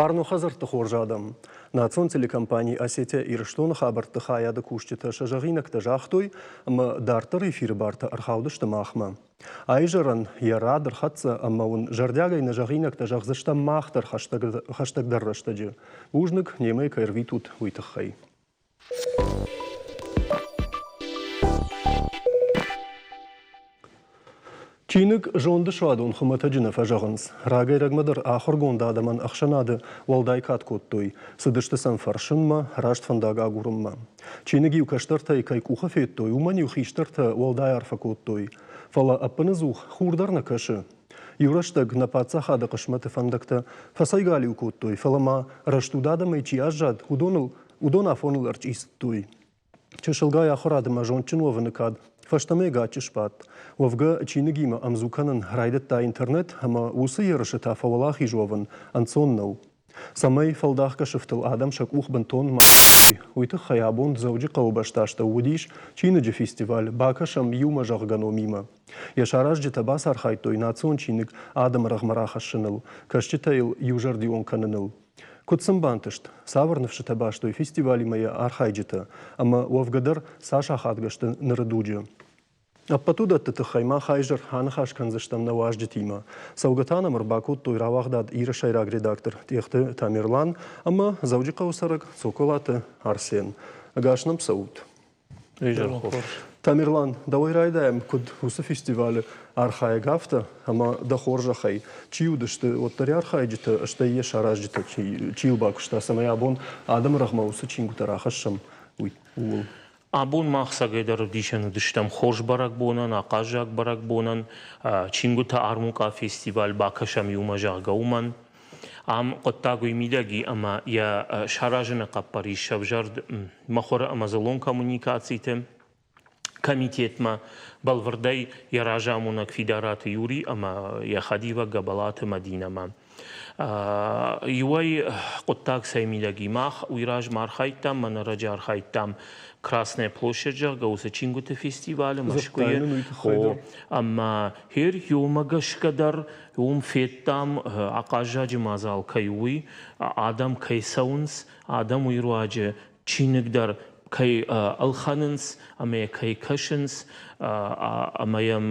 Фарн у хӕдзӕртты хорз адӕм. Национ телекомпани «Осетия Ирыстоны» хабӕртты хайады кусджытӕ сӕ зӕгъинӕгтӕ загътой ӕмӕ дарддӕр эфиры бартӕ ӕрхаудысты махмӕ. Аизӕрӕн йӕ рад ӕрхӕццӕ ӕмӕ уын зӕрдиагӕй нӕ зӕгъинӕгтӕ зӕгъдзыстӕм мах дӕр хӕстӕгдӕр рӕстӕджы. Бузныг, немӕ кӕй ӕрвитут, уый тыххӕй. Чиныг зонды суадон хуымӕтӕджы нӕ фӕзӕгъынц. Рагӕй-рӕгмӕ дӕр ахуыргонд адӕмӕн ӕхсӕнады уӕлдай кад кодтой, цыдысты сӕм фӕрсынмӕ, раст фӕндаг агурынмӕ. Чиныг-иу кӕстӕртӕй кӕй къухы федтой, уымӕн-иу хистӕртӕ уӕлдай арфӕ кодтой. Фӕлӕ ӕппынӕдзух хур дӕр нӕ кӕсы. Иу рӕстӕг нӕ паддзахады хъысмӕты фӕндӕгтӕ фӕцӕйгалиу кодтой, фӕлӕ ма рӕстуд адӕмӕй чи аззад, уыдоныл уыдон афоныл ӕрчъицыдтой. Чысылгай ахуырад ӕмӕ зондджын уӕвыны кад фӕстӕмӕ гаччы сбадт. Уӕвгӕ, чиныгимӕ ӕмдзу кӕнын райдыдта интернет ӕмӕ уыцы ерысы та фӕуӕлахиз уӕвын ӕнцон нӕу. Цӕмӕй фӕлдахгӕ сыфтыл адӕм сӕ къух бынтон ма уый тыххӕй абон Дзӕуджыхъӕуы бӕстастӕу уыдис чиныджы фестиваль «Бакӕсӕм иумӕ» зӕгъгӕ номимӕ. Йӕ саразджытӕ бацархайдтой национ чиныг адӕмы рӕгъмӕ рахӕссыныл, кӕсджытӕ йыл иузӕрдион кӕныныл. Куыд сын бантыст, цавӕр ныфсытӕ бастой фестивалимӕ йӕ архайджытӕ ӕмӕ уӕвгӕ дӕр цас ахадгӕ сты ныры дуджы? Ӕппӕт уыдӕтты тыххӕй мах аизӕр аныхас кӕндзыстӕм нӕ уазджытимӕ. Цӕугӕ та нӕм ӕрбакодтой рауагъдад Иры сӕйраг редактор Тъехты Тамерлан ӕмӕ Дзӕуджыхъӕуы цӕрӕг Цоколаты Арсен. Ӕгас нӕм цӕут! Тамерлан, дӕуӕй райдайӕм, куыд уыцы фестивалы архайӕг, афтӕ, ӕмӕ дӕ хорзӕхӕй, чи уыдысты, уӕддӕр йӕ архайджытӕ, стӕй йӕ саразджытӕ чи йыл бакуыста, цӕмӕй абон адӕмы рӕгъмӕ уыцы чингуытӕ рахӕссӕм, уый ууыл. Абон мах цӕгӕйдӕр ӕвдисӕн уыдыстӕм хорз бӕрӕгбонӕн, ахъаззаг бӕрӕгбонӕн, чингуытӕ армукъа фестиваль бакӕсӕм иумӕ, зӕгъгӕ, уымӕн. Ам хъуыддаг уый мидӕг и, ӕмӕ йӕ саразыны хъӕппӕрис сӕвзӕрд мыхуыры ӕмӕ дзыллон коммуникациты комитетмӕ, бӕлвырдӕй йӕ разамонӕг Фидараты Юри ӕмӕ йӕ хӕдивӕг Гӕбӕлаты Мӕдинӕмӕ. Иуӕй хъуыддаг цӕй мидӕг и, мах уый размӕ архайдтам, мӕнӕ ӕрӕджы архайдтам Красная площадь, зӕгъгӕ, уыцы чингуыты фестивалы Мӕскуыйы. Ӕмӕ хер иумӕ гӕсгӕ дӕр Уым федтам, ахъаззаджы мадзал кӕй у, уый, адӕм кӕй цӕуынц, адӕм уый руаджы чиныг дӕр кӕй ӕлхӕнынц ӕмӕ йӕ кӕй кӕсынц, ӕмӕ йӕм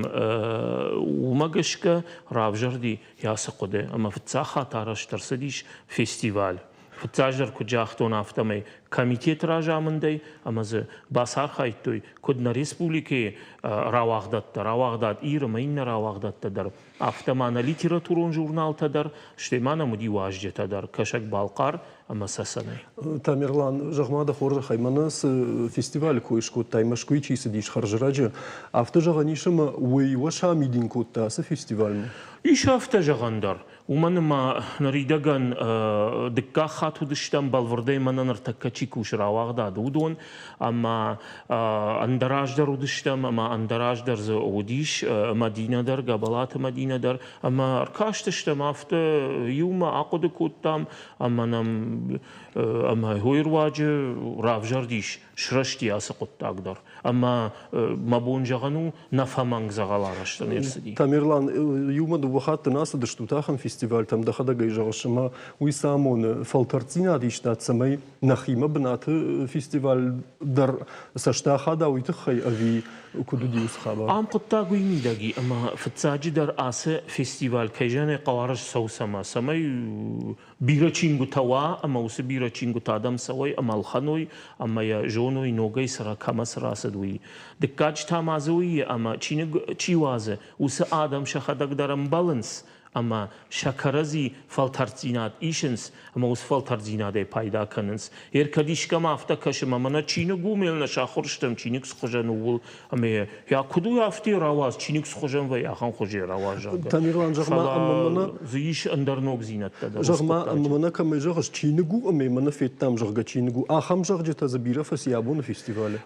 уымӕ гӕсгӕ равзӕрди ацы хъуыды. Ӕмӕ фыццаг хатт арӕзт ӕрцыдис фестиваль. Фыццаджыдӕр куыд загътон, афтӕмӕй комитеты разамындӕй ӕмӕ дзы бацархайдтой куыд нӕ республикӕйы рауагъдӕдтӕ, рауагъдад Ир ӕмӕ иннӕ рауагъдӕдтӕ дӕр, афтӕ ма нӕ литературон журналтӕ дӕр, стӕй ма нӕм уыди уазджытӕ дӕр Кӕсӕг-Балхъар ӕмӕ Цӕцӕнӕй. Тамерлан, зӕгъ-ма дӕ хорзӕхӕй, мӕнӕ цы фестивалы кой скодтай, Мӕскуыйы чи цыдис хӕрзрӕджы, афтӕ зӕгъӕн ис ӕмӕ уый уӕ самидин кодта ацы фестивальмӕ? Ис афтӕ зӕгъӕн дӕр. Уымӕн ӕмӕ ныридӕгӕн дыккаг хатт уыдыстӕм, бӕлвырдӕй мӕнӕ ныртӕккӕ чи кусы рауагъдады, уыдон, ӕмӕ ӕндӕр аз дӕр уыдыстӕм, ӕмӕ ӕндӕр аз дӕр дзы уыдис Мӕдинӕ дӕр, Гӕбӕлаты Мӕдинӕ дӕр, ӕмӕ ӕркастыстӕм афтӕ иумӕ ахъуыды кодтам, ӕмӕ нӕм ӕмӕ уый руаджы равзӕрдис, срӕзти ацы хъуыддаг дӕр. Ӕмӕ мӕ бон зӕгъӕн у, нӕ фӕмӕнг дзӕгъӕл арӕзт не рцыди. Тамерлан, иумӕ дыууӕ хатты нӕ ацыдыстут ахӕм фестивальтӕм, дӕхӕдӕг ӕй зӕгъыс, ӕмӕ уый цы амоны, фӕлтӕрддзинад истат, цӕмӕй нӕхимӕ бынаты фестиваль дӕр цӕсты ахада уый тыххӕй ӕви куыд уыди уыцы хабар? Ам хъуыддаг уый мидӕг и, ӕмӕ фыццаджыдӕр ацы фестиваль, кӕй зӕгъын ӕй хъӕуы, арӕзт цӕуы цӕмӕ, цӕмӕй бирӕ чингуытӕ уа ӕмӕ уыцы бирӕ чингуытӕ адӕм цӕуой ӕмӕ ӕлхӕной ӕмӕ йӕ зоной ногӕй цы кӕмӕ цы рацыд, уый. Дыккаджы та ма дзы уый ӕмӕ чиныг чи уадзы, уыцы адӕм сӕхӕдӕг дӕр ӕмбӕлынц ӕмӕ сӕ кӕрӕдзи фӕлтӕрддзинад исынц ӕмӕ уыцы фӕлтӕрддзинадӕй пайда кӕнынц. Ӕркӕд искӕмӕ афтӕ кӕсы, ӕмӕ мӕнӕ чиныг у, мӕ нӕ сахуыр стӕм чиныг цы хуызӕн ууыл, ӕмӕ йӕ куыд у афтӕ рауадз, чиныг цы хуызӕн вӕййы, ахӕм хуызы рауадз, зӕгъгӕ. Тамерлан, зӕгъ-ма, ӕмӕ мӕнӕ дзы ис ӕндӕр ногдзинӕдтӕ дӕр. Зӕгъ-ма, ӕмӕ мӕнӕ кӕмӕй зӕгъыс, чиныг у ӕмӕ мӕнӕ федтам, зӕгъгӕ, чиныг у. Ахӕм зӕгъджытӕ дзы бирӕ фӕци абоны фестивалы?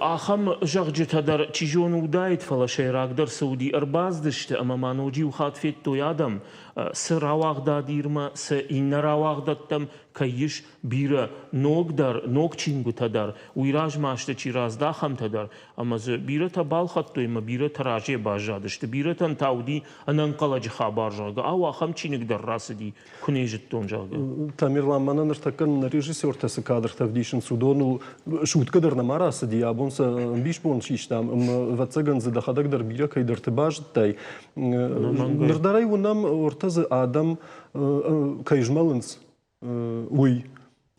Ахӕм зӕгъджытӕ дӕр, чи зоны, уыдаид, фӕлӕ сӕйрагдӕр цы уыди, ӕрбацыдысты ӕмӕ ма ноджы иу хатт федтой адӕм. цы рауагъдад Ирмӕ, цы иннӕ рауагъдӕдтӕм кӕй ис бирӕ ног дӕр, ног чингуытӕ дӕр, уый размӕ сты чи рацыд, ахӕмтӕ дӕр. Ӕмӕ дзы бирӕтӕ балхӕдтой ӕмӕ бирӕтӕ разӕй баззадысты. Бирӕтӕн та уыди ӕнӕнхъӕлӕджы хабар, зӕгъгӕ, ау, ахӕм чиныг дӕр рацыди, куы нӕ зыдтон, зӕгъгӕ. Тамерлан, мӕнӕ ныртӕккӕ нӕ режиссертӕ цы кадртӕ ӕвдисынц, уыдоныл суткӕ дӕр нӕма рацыди, абон сӕ ӕмбисбон систам, ӕмӕ, ӕвӕццӕгӕн дзы дӕхӕдӕг дӕр бирӕ кӕйдӕрты базыдтай. Ныр дӕр ӕй уынӕм, ортӕ дзы адӕм кӕй змӕлынц, уый.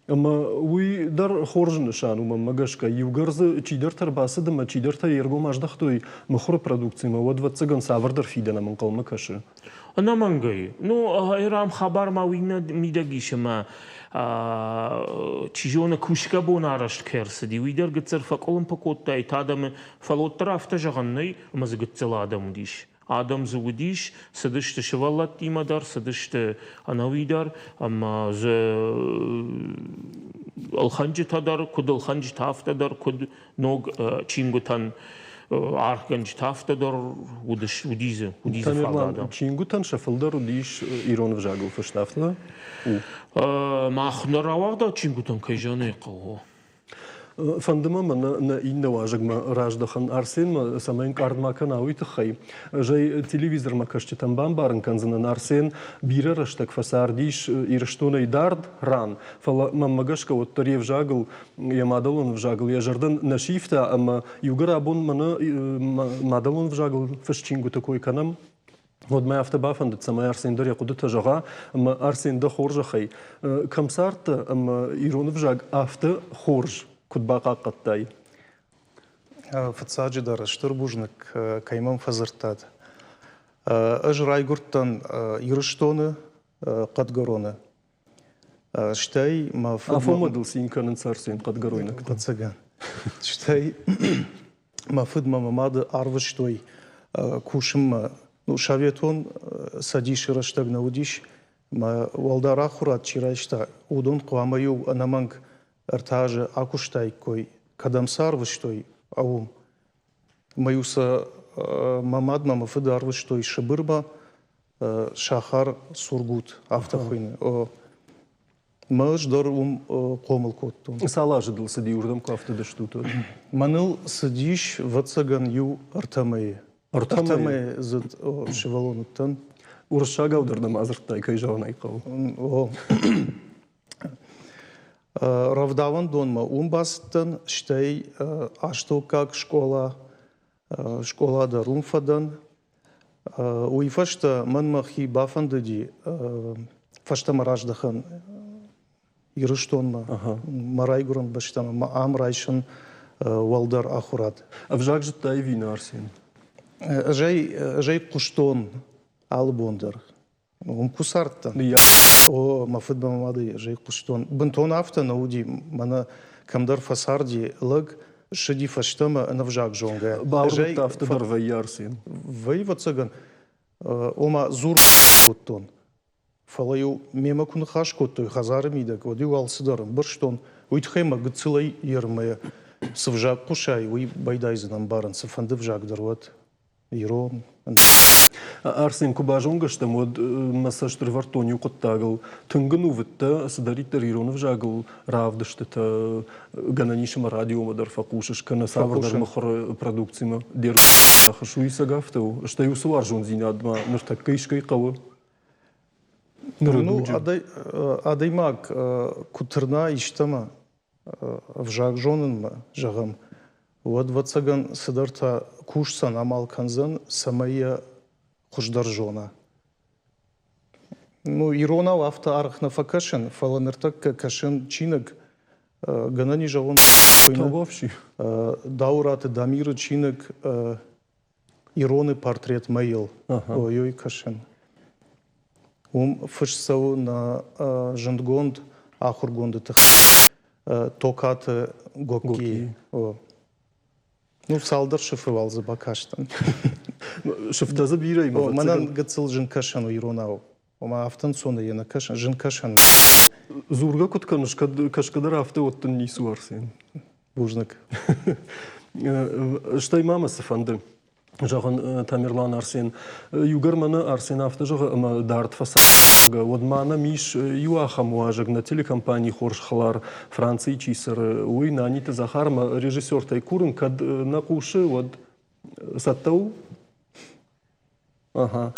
Ӕмӕ уый дӕр хорз нысан у мӕнмӕ гӕсгӕ. Иугӕр дзы чидӕртӕ ӕрбацыд ӕмӕ чидӕртӕ йе ргом аздӕхтой мыхуыры продукцимӕ, уӕд, ӕвӕццӕгӕн, цавӕрдӕр фидӕн ӕм ӕнхъӕлмӕ кӕсы. Ӕнӕмӕнгӕй. Ну, ам хабар ма уый мидӕг ис, ӕмӕ чи зоны, кусгӕ бон арӕзт кӕй ӕрцыди, уый дӕр гыццыл фӕкъуылымпы кодтаид адӕмы, фӕлӕ уӕддӕр афтӕ зӕгъӕн нӕй, ӕмӕ дзы гыццыл адӕм уыдис. Адӕм дзы уыдис, цыдысты сывӕллӕттимӕ дӕр, цыдысты ӕнӕуи дӕр, ӕмӕ дзы ӕлхӕнджытӕ дӕр, куыд ӕлхӕнджытӕ, афтӕ дӕр, куыд ног чингуытӕн аргъгӕнджытӕ, афтӕ дӕр уыди дзы, уыди дзы фаг адӕм. Чингуытӕн сӕ фылдӕр уыдис ирон ӕвзагыл фыст, афтӕ у? Мах нӕ рауагъдад чингуытӕн, кӕй зӕгъын ӕй хъӕуы. Фӕнды мӕ мӕнӕ нӕ иннӕ уазӕгмӕ раздӕхын Арсенмӕ, цӕмӕй ӕнкъард ма кӕна, уый тыххӕй. Ӕз ӕй телевизормӕ кӕсджытӕн бамбарын кӕндзынӕн, Арсен бирӕ рӕстӕг фӕцардис Ирыстонӕй дард ран, фӕлӕ мӕнмӕ гӕсгӕ уӕддӕр йе взагыл, йӕ мадӕлон ӕвзагыл йӕ зӕрдӕ нӕ сивта ӕмӕ иугӕр абон мӕнӕ мадӕлон ӕвзагыл фыст чингуыты кой кӕнӕм, Уӕд мӕ афтӕ бафӕндыд, цӕмӕй Арсен дӕр йӕ хъуыдытӕ зӕгъа, ӕмӕ Арсен дӕ хорзӕхӕй кӕм цардтӕ ӕмӕ ирон ӕвзаг афтӕ хорз куыд бахъахъхъӕдтай? Фыццаджыдӕр, стыр бузныг, кӕй мӕм фӕдзырдтат. Ӕз райгуырдтӕн Ирыстоны Хъӕдгӕроны. Стӕй мӕ фыд... Афонмӕ дыл цин кӕнынц Арсен хъӕдгӕройнӕгтӕ. Ӕвӕццӕгӕн. Стӕй мӕ фыд мӕ мӕ мады арвыстой кусынмӕ. Ну, Советон Цӕдисы рӕстӕг нӕ уыдис. Мӕ уӕлдӕр ахуырад чи райста, уыдон хъуамӕ-иу ӕнӕмӕнг ӕртӕ азы акуыстаиккой, кӕдӕм сӕ арвыстой, уым. Мӕ-иу сӕ мӕ мад мӕ мӕ фыд арвыстой Сыбырмӕ, сахар Сургут, афтӕ хуыйны. Мӕ ӕз дӕр уым хъомыл кодтон. Цал азы дыл цыди, уырдӕм куы афтыдыстут, уӕд? Мӕныл цыдис, ӕвӕццӕгӕн, иу ӕртӕ мӕйы. Ӕртӕ мӕйы дзыд сывӕллон уыдтӕн. Уырыссагау дӕр нӕма дзырдтай, кӕй зӕгъын ӕй хъӕуы. О. Рӕвдауӕндонмӕ уым бацыдтӕн, стӕй астӕуккаг скъола, скъола дӕр уым фӕдӕн. Уый фӕстӕ мӕн мӕхи бафӕндыди фӕстӕмӕ раздӕхын Ирыстонмӕ, мӕ райгуырӕн бӕстӕмӕ, мӕ ам райсын уӕлдӕр ахуырад. Ӕвзаг зыдтай ӕви нӕ, Арсен? Ӕз ӕй хъуыстон алы бон дӕр. Уым куы цардтӕн. О, мӕ фыд мӕ мадӕй ӕз ӕй хъуыстон. Бынтон афтӕ нӕ уыди, мӕнӕ кӕмдӕр фӕцарди лӕг, ссыди фӕстӕмӕ ӕнӕвзаг зонгӕ. Бауырныдта, афтӕ дӕр вӕййы, Арсен. Вӕййы, ӕвӕццӕгӕн. Ома, дзур кодтон. Фӕлӕ-иу мемӕ куы ныхас кодтой хӕдзары мидӕг, уӕд-иу алцыдӕр ӕмбӕрстон. Уый тыххӕй мӕ гыццылӕй ермӕ цы взаг хъусай, уый байдайдзӕн ӕмбарын, цыфӕнды взаг дӕр уӕд. Ирон. Арсен, куы базонгӕ стӕм, уӕд мӕ цӕст ӕрывӕрдтон иу хъуыддагыл. Тынг ӕнувыдтӕ, цыдӕриддӕр ирон ӕвзагыл равдыстытӕ, гӕнӕн ис ӕмӕ радиомӕ дӕр фӕхъусыс, кӕнӕ цавӕрдӕр мыхуыры продукцимӕ де рхыс, уый цӕг афтӕ у. Стӕй уыцы уарзондзинад ма ныртӕккӕ искӕй хъӕуы? Ныры Ну, дуджы. Адӕймаг куы тырна истӕмӕ, ӕвзаг зонынмӕ, зӕгъӕм, уӕд, ӕвӕццӕгӕн, цыдӕртӕ кусдзӕн, амал кӕндзӕн, цӕмӕй йӕ хуыздӕр зона. Ну, иронау афтӕ аргъ нӕ фӕкӕсын, фӕлӕ ныртӕккӕ кӕсын чиныг, гӕнӕн ис зӕгъон, Дауыраты Дамиры чиныг Ироны портрет мӕйыл, ой-ой кӕсын. Уым фыст цӕуы нӕ зындгонд ахуыргонды тыххӕй Токаты Гогки. Ну, цалдӕр сыфы уал дзы бакастӕн. Сыфтӕ дзы бирӕ и. Мӕнӕн гыццыл зын кӕсӕн у иронау. Ома афтӕ ӕнцонӕй йӕ нӕ кӕсӕн, зын кӕсӕн. Дзургӕ куыд кӕныс, кӕд кӕсгӕ дӕр афтӕ, уӕд дын ницы у, Арсен. Бузныг. Стӕй ма мӕ цы фӕнды? Зӕгъын, Тамерлан Арсен. Иугӕр мӕнӕ Арсен афтӕ зӕгъы, ӕмӕ дард фӕцӕугӕ, уӕд ма нӕм ис иу ахӕм уазӕг, нӕ телекомпанийы хорз хӕлар Францийы чи цӕры, уый, Наниты Захармӕ режиссертӕй курын, кӕд нӕ хъусы, уӕд цӕттӕ у? Ага.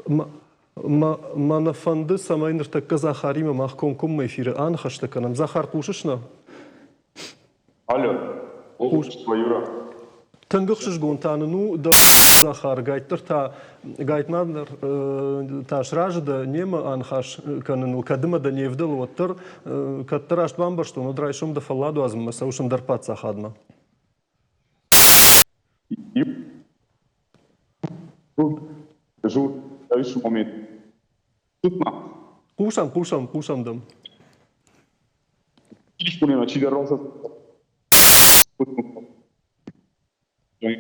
Мӕ нӕ фӕнды, цӕмӕй ныртӕккӕ Захаримӕ мах комкоммӕ эфиры аныхӕстӕ кӕнӕм. Захар, хъусыс нӕ? Алло, хъусыс Юра? Тынг ӕхсызгон та нын у дӕ Захар, гайттдӕр та гайтма дӕр та сразы дӕ немӕ аныхас кӕныныл, кӕд ӕмӕ дӕ не вдӕлы, уӕддӕр кӕддӕр раст бамбӕрстон, уӕд райсом дӕ фӕллад уадзынмӕ цӕуыс ӕндӕр паддзахадмӕ. Хъусӕм, хъусӕм, хъусӕм дӕм.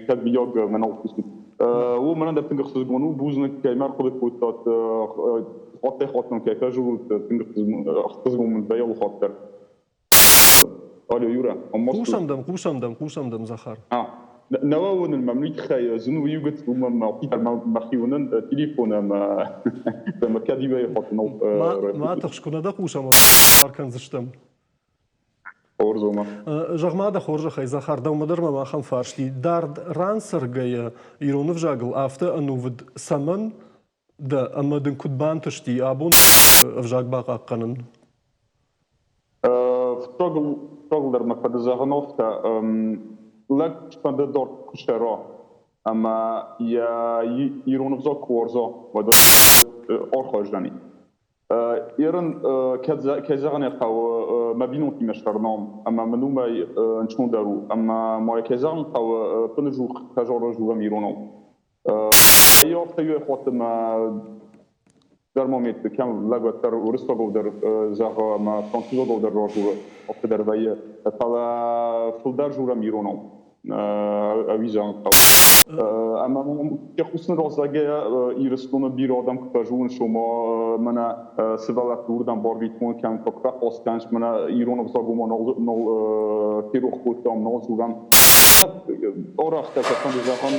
Кӕд миййаг мӕ нал хъусут. О, мӕнӕн дӕр тынг ӕхсызгон у, бузныг, кӕй мӕ ӕрхъуыды кодтат, хаттӕй-хатт мӕм кӕй фӕзылут, тынг ӕхсызгон мын вӕййы алы хатт дӕр. Алло, Юра, Хъусӕм дӕм, хъусӕм дӕм, хъусӕм дӕм, Захар. Нӕуӕ уынын мӕм уый тыххӕй зын у иугӕ уымӕн мӕ мӕхи уынын телефон ӕмӕ ӕмӕ кӕд иуӕй хатт нал. Ма тыхс, куы нӕ дӕ хъусӕм, уӕд кӕндзыстӕм. Хорз ома. Зӕгъ-ма дӕ хорзӕхӕй, Захар, дӕумӕ дӕр мӕм ахӕм фарст и. Дард ран цӕргӕйӕ ирон ӕвзагыл афтӕ ӕнувыд цӕмӕн дӕ ӕмӕ дын куыд бантысти абон ӕвзаг бахъахъхъӕнын? Фыццагыл дӕр мӕ фӕнды зӕгъын афтӕ, лӕг цыфӕнды дард куы цӕра ӕмӕ йӕ ирон ӕвзаг куы уарза, уӕд архайдзӕни. Ерын, кӕй зӕгъын ӕй хъӕуы, мӕ бинонтимӕ сӕрном ӕмӕ мын уымӕй ӕнцондӕр у. Ӕмӕ ма кӕй зӕгъын хъӕуы, фыныжух хӕзары дзурӕм иронау. Афтӕ хатт ӕмӕ дӕр моментты кӕм лӕг уӕддӕр уырыссагау дӕр зӕгъы ӕмӕ французагау дӕр радзуры, афтӕ дӕр вӕййы. Фӕлӕ фылдӕр дзурӕм иронау. Ӕви зӕгъын хъӕуы. Ӕмӕ фехъусын раззагӕй Ирыстоны бирӕ адӕм куы фӕзонынц, ома мӕнӕ сывӕллӕтты уырдӕм барвитон кӕм куы фӕхъос кӕнынц, мӕнӕ ирон ӕвзаг уымӕ нал ферох кодтам, нал дзурӕм. Арӕхдӕр фӕфӕнды зӕгъын,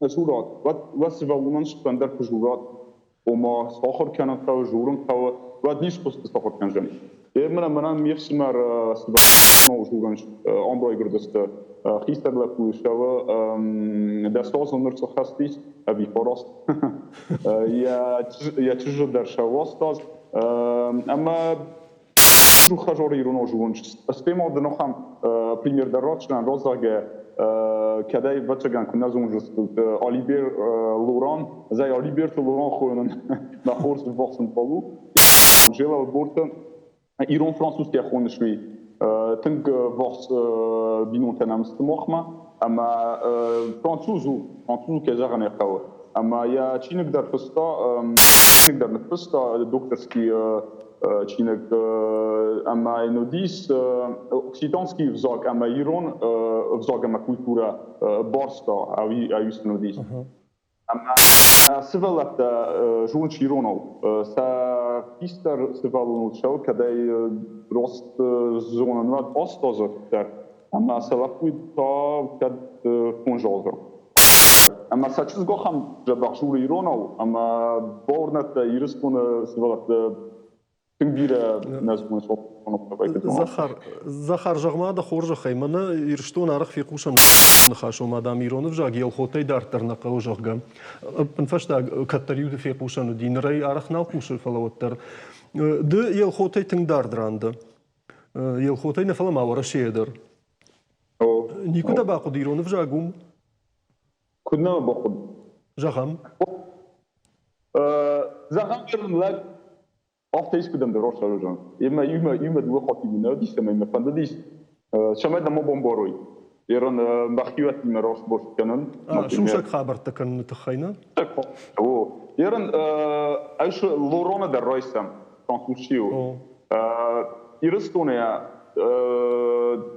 дзурат, уӕд сывӕллонӕн ӕндӕр куы дзурат, ома сахуыр кӕнын хъӕуы, дзурын хъӕуы, уӕд низ хъуысты сахуыр кӕндзӕни. Мӕнӕ мӕнӕн ме фсымӕр сывӕллон дзурын ам райгуырдысты. Хистӕр лӕппу цӕуы 10 азы ныр цъыххӕстис, ӕви фараст. Йӕ чызджы дӕр сӕвастаз. Ӕмӕ хӕзор ирон зонын. Стӕй ма дын ахӕм пример дӕр ратдзынӕн, раззагӕ кӕдӕй ӕвӕццӕгӕн куы нӕ зондзыстут, Алибер Лоран, ӕз ӕй Алиберты Лоран хонын, мӕ хорз ӕввахс ӕмбал у. Анжела Борты ирон французтӕ хоныс уый. Тынг ӕввахс бинонтӕ нӕм сты махмӕ. Ӕмӕ француз у, француз у, кӕй зӕгъын ӕй хъӕуы. Ӕмӕ йӕ чиныг дӕр фыста, чиныг дӕр ныффыста докторский чиныг ӕмӕ йын уыдис окситанский ӕвзаг ӕмӕ ирон ӕвзаг ӕмӕ культурӕ барста, ӕви сын уыдис. Ӕмӕ сывӕллӕттӕ зонынц иронау. Сӕ хистӕр сывӕллон уыд сӕ, кӕд ӕй рост зонын уӕд 8 азы дӕр, ӕмӕ сӕ лӕппу та кӕд 5 азы. Ӕмӕ сӕ чызг ахӕм дзӕбӕх дзуры иронау, ӕмӕ бауырнӕд дӕ, Ирыстоны сывӕллӕтты тынг бирӕ нӕ зонынц. Захар, Захар, зӕгъ-ма дӕ хорзӕхӕй, мӕнӕ Ирыстон арӕх фехъусӕн ныхас, ома, дам, ирон ӕвзаг Елхотӕй дарддӕр нӕ хъӕуы, зӕгъгӕ. Ӕппынфӕстаг кӕддӕр-иу фехъусӕн уыди, ныр ӕй арӕх нал хъусы, фӕлӕ уӕддӕр. Ды Елхотӕй тынг дард ран дӕ. Елхотӕй нӕ, фӕлӕ ма Уӕрӕсейӕ дӕр. Никуы дӕ бахъуыд ирон ӕвзаг уым? Куыд нӕ бахъуыд? Зӕгъӕм? Зӕгъӕм, ирон лӕг афтӕ искуыдӕм дӕр раст Иумӕ, иумӕ, иумӕ дыууӕ хатты нӕ уыдис, ӕмӕ мӕ фӕндыдис, цӕмӕй дӕ ма бамбарой. Ирон мӕхиуӕттимӕ раст баст кӕнын. Сусӕг хабӕрттӕ кӕныны тыххӕй, нӕ? О, Ирон ӕз Лорона дӕр райсӕм, француз чи у. Ирыстоны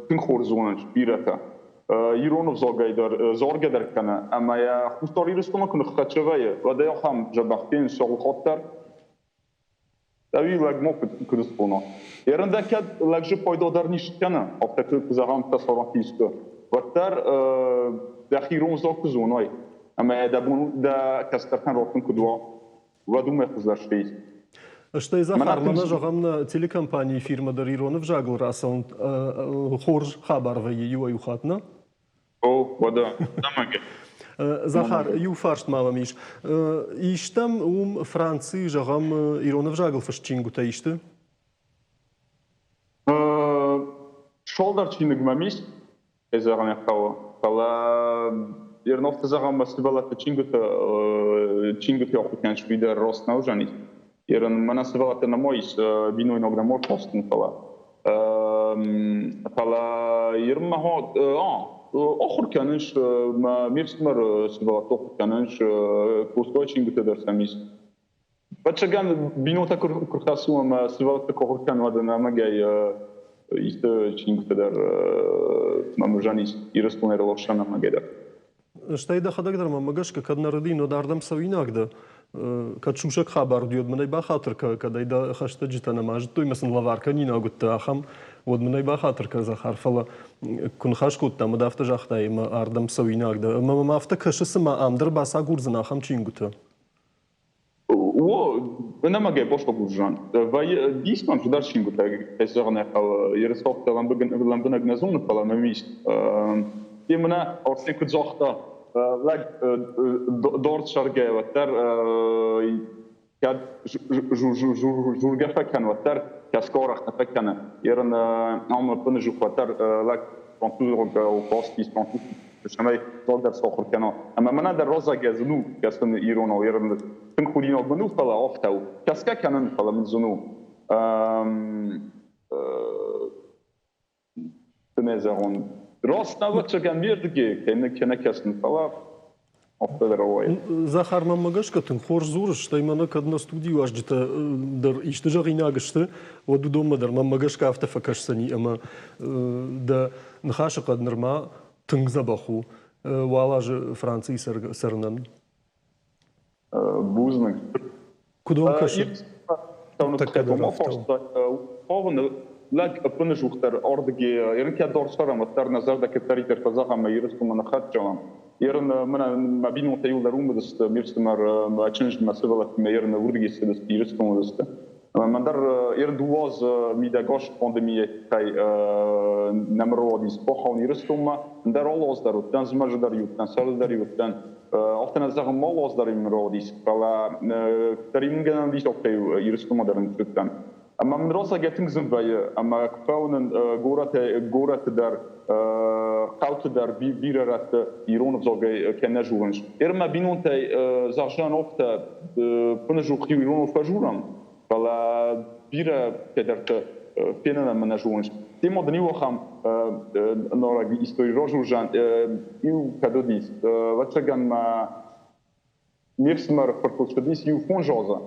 тынг хорз зонынц бирӕтӕ. Ирон ӕвзагӕй дӕр заргӕ дӕр кӕны, ӕмӕ йӕ Хуссар Ирыстоны куы ныххӕццӕ вӕййы, уӕд ӕй ахӕм дзӕбӕх фенын сӕгъуыхатт дӕр. Ӕви лӕг ма куыд схона? Ерын дӕ кӕд лӕгжы пайда дӕр ницы кӕны, афтӕ куы зӕгъӕм, фӕсарӕнты искуы. Уӕддӕр дӕхи ирон ӕвзаг куы зонай, ӕмӕ дӕ бон дӕ кӕстӕртӕн раттын куыд уа, уӕд уымӕй хуыздӕр стей. Стӕй, Захар, мӕнӕ зӕгъӕм, нӕ телекомпанийы фирмӕ дӕр ирон ӕвзагыл рацӕуын хорз хабар вӕййы иуӕй-иу хатт, нӕ? О, уӕдӕ, ӕмӕгӕ. Захар, иу фарст ма мӕм ис. Истӕм уым Францийы, зӕгъӕм, ирон ӕвзагыл фыст чингуытӕ исты? Цалдӕр чиныг мӕм ис, кӕй зӕгъын ӕй хъӕуы, фӕлӕ Ерновты зӕгъӕм, мӕ сывӕллӕтты чингуыты чингуыты ахуыр кӕнын уый дӕр раст нӕ уыдзӕни. Ерын мӕнӕ сывӕллӕттӕ нӕма ис, бинойнаг нӕма рхастон, фӕлӕ фӕлӕ ерын мӕ ахуыр кӕнынц, мӕ ме фсымӕры сывӕллӕтты ахуыр кӕнынц, Костойы чингуытӕ дӕр сӕм ис. Ӕвӕццӕгӕн, бинонтӕ куы рхӕссой ӕмӕ сывӕллӕттӕ куы ахуыр кӕной, уӕд ӕнӕмӕнгӕй исты чингуытӕ дӕр мӕм уыдзӕнис Ирыстонӕй раласӕн ӕнӕмӕнгӕй дӕр. Стӕй дӕхӕдӕг дӕр мӕнмӕ гӕсгӕ, кӕд нӕ рыдин, уӕд ардӕм цӕуинаг дӕ. Кӕд сусӕг хабар уыди, уӕд мын ӕй бахатыр кӕ, кӕд ӕй дӕ хӕстӕджытӕ нӕма зыдтой ӕмӕ сын лӕвар кӕнинаг уыдтӕ, ахӕм, уӕд мын ӕй бахатыр кӕ, Захар, фӕлӕ куы ныхас кодтам, уӕд афтӕ загътай, ӕмӕ ардӕм цӕуинаг дӕ. Ӕмӕ мӕм афтӕ кӕсы, цыма ам дӕр бацагурдзынӕ ахӕм чингуытӕ. О, ӕнӕмӕнгӕй босфӕгурзӕн. Вӕййы ис мӕм цыдӕр чингуытӕ, кӕй зӕгъын ӕй хъӕуы, Ерысхохтӕ лӕмбынӕг нӕ зоны, фӕлӕ мӕм ис. Йе мӕнӕ Арсен куыд загъта, лӕг дард сӕргӕ уӕддӕр кӕд жургӕ фӕкӕны, уӕддӕр кӕсгӕ арӕх нӕ фӕкӕны. Ерын ам ӕппынӕдзух уӕддӕр лӕг французаг кастис, француз цӕмӕй цалдӕр сахуыр кӕна. Ӕмӕ мӕнӕ дӕр раззагӕй зын у кӕсын иронау, ерын тынг худинаг мын у, фӕлӕ афтӕ у. Кӕсгӕ кӕнын, фӕлӕ мын зын у. Цы зӕгъон, раст ӕвӕццӕгӕн ме рдыгӕй кӕй нӕ кӕсын, фӕлӕ афтӕ дӕр рауайы. Захар, мӕнмӕ гӕсгӕ тынг хорз дзурыс, стӕй мӕнӕ кӕд нӕ студийы уазджытӕ дӕр исты зӕгъинаг сты, уӕд уыдонмӕ дӕр мӕнмӕ гӕсгӕ афтӕ фӕкӕсдзӕни ӕмӕ дӕ ныхасы хъӕд нырма тынг дзӕбӕх у уал азы Францийы цӕрынӕн. Бузныг. Куыд уӕм кӕсы? Лӕг ӕппынӕдзухдӕр ардыги ерын кӕд дорсӕрӕм, уӕддӕр нӕ зӕрдӕ кӕддӕриддӕр фӕзӕгъӕм ӕмӕ Ирыстонмӕ ныххӕццӕ Ерын мӕнӕ мӕ бинонтӕ иуылдӕр уым уыдысты, ме фсымӕр, мӕ чындз, мӕ сывӕллӕттимӕ ерын уырдыги цыдысты, Ирыстоны уыдысты. Мӕн дӕр ерын дыууӕ азы мидӕг аст пандемийӕ тыххӕй нӕм ӕруадис бахауын Ирыстонмӕ. Ӕндӕр алы аз дӕр уыдтӕн, зымӕджы дӕр уыдтӕн, сӕрды дӕр уыдтӕн. Афтӕ нӕ зӕгъын, ма алы аз дӕр им ӕруадис, фӕлӕ куыддӕр им гӕнӕн уыдис, афтӕ-иу Ирыстонмӕ дӕр ныццыдтӕн. Ӕмӕ мын розагӕ тынг зын вӕййы, ӕмӕ куы фӕуынын горӕты, горӕты дӕр, хъӕуты дӕр бирӕ рӕтты ирон ӕвзагӕй кӕй нӕ дзурынц. Ер мӕ бинонтӕй зӕгъзӕн афтӕ, ӕппынӕдзух иу ироныл фӕдзурӕм, фӕлӕ бирӕ кӕдӕрты фенын ӕмӕ нӕ зонынц. Тема дын иу ахӕм нарӕг истори разурзӕн, иу кӕд уыдис, ӕвӕццӕгӕн мӕ ме фсымӕры фыртыл цыдис иу фондз азы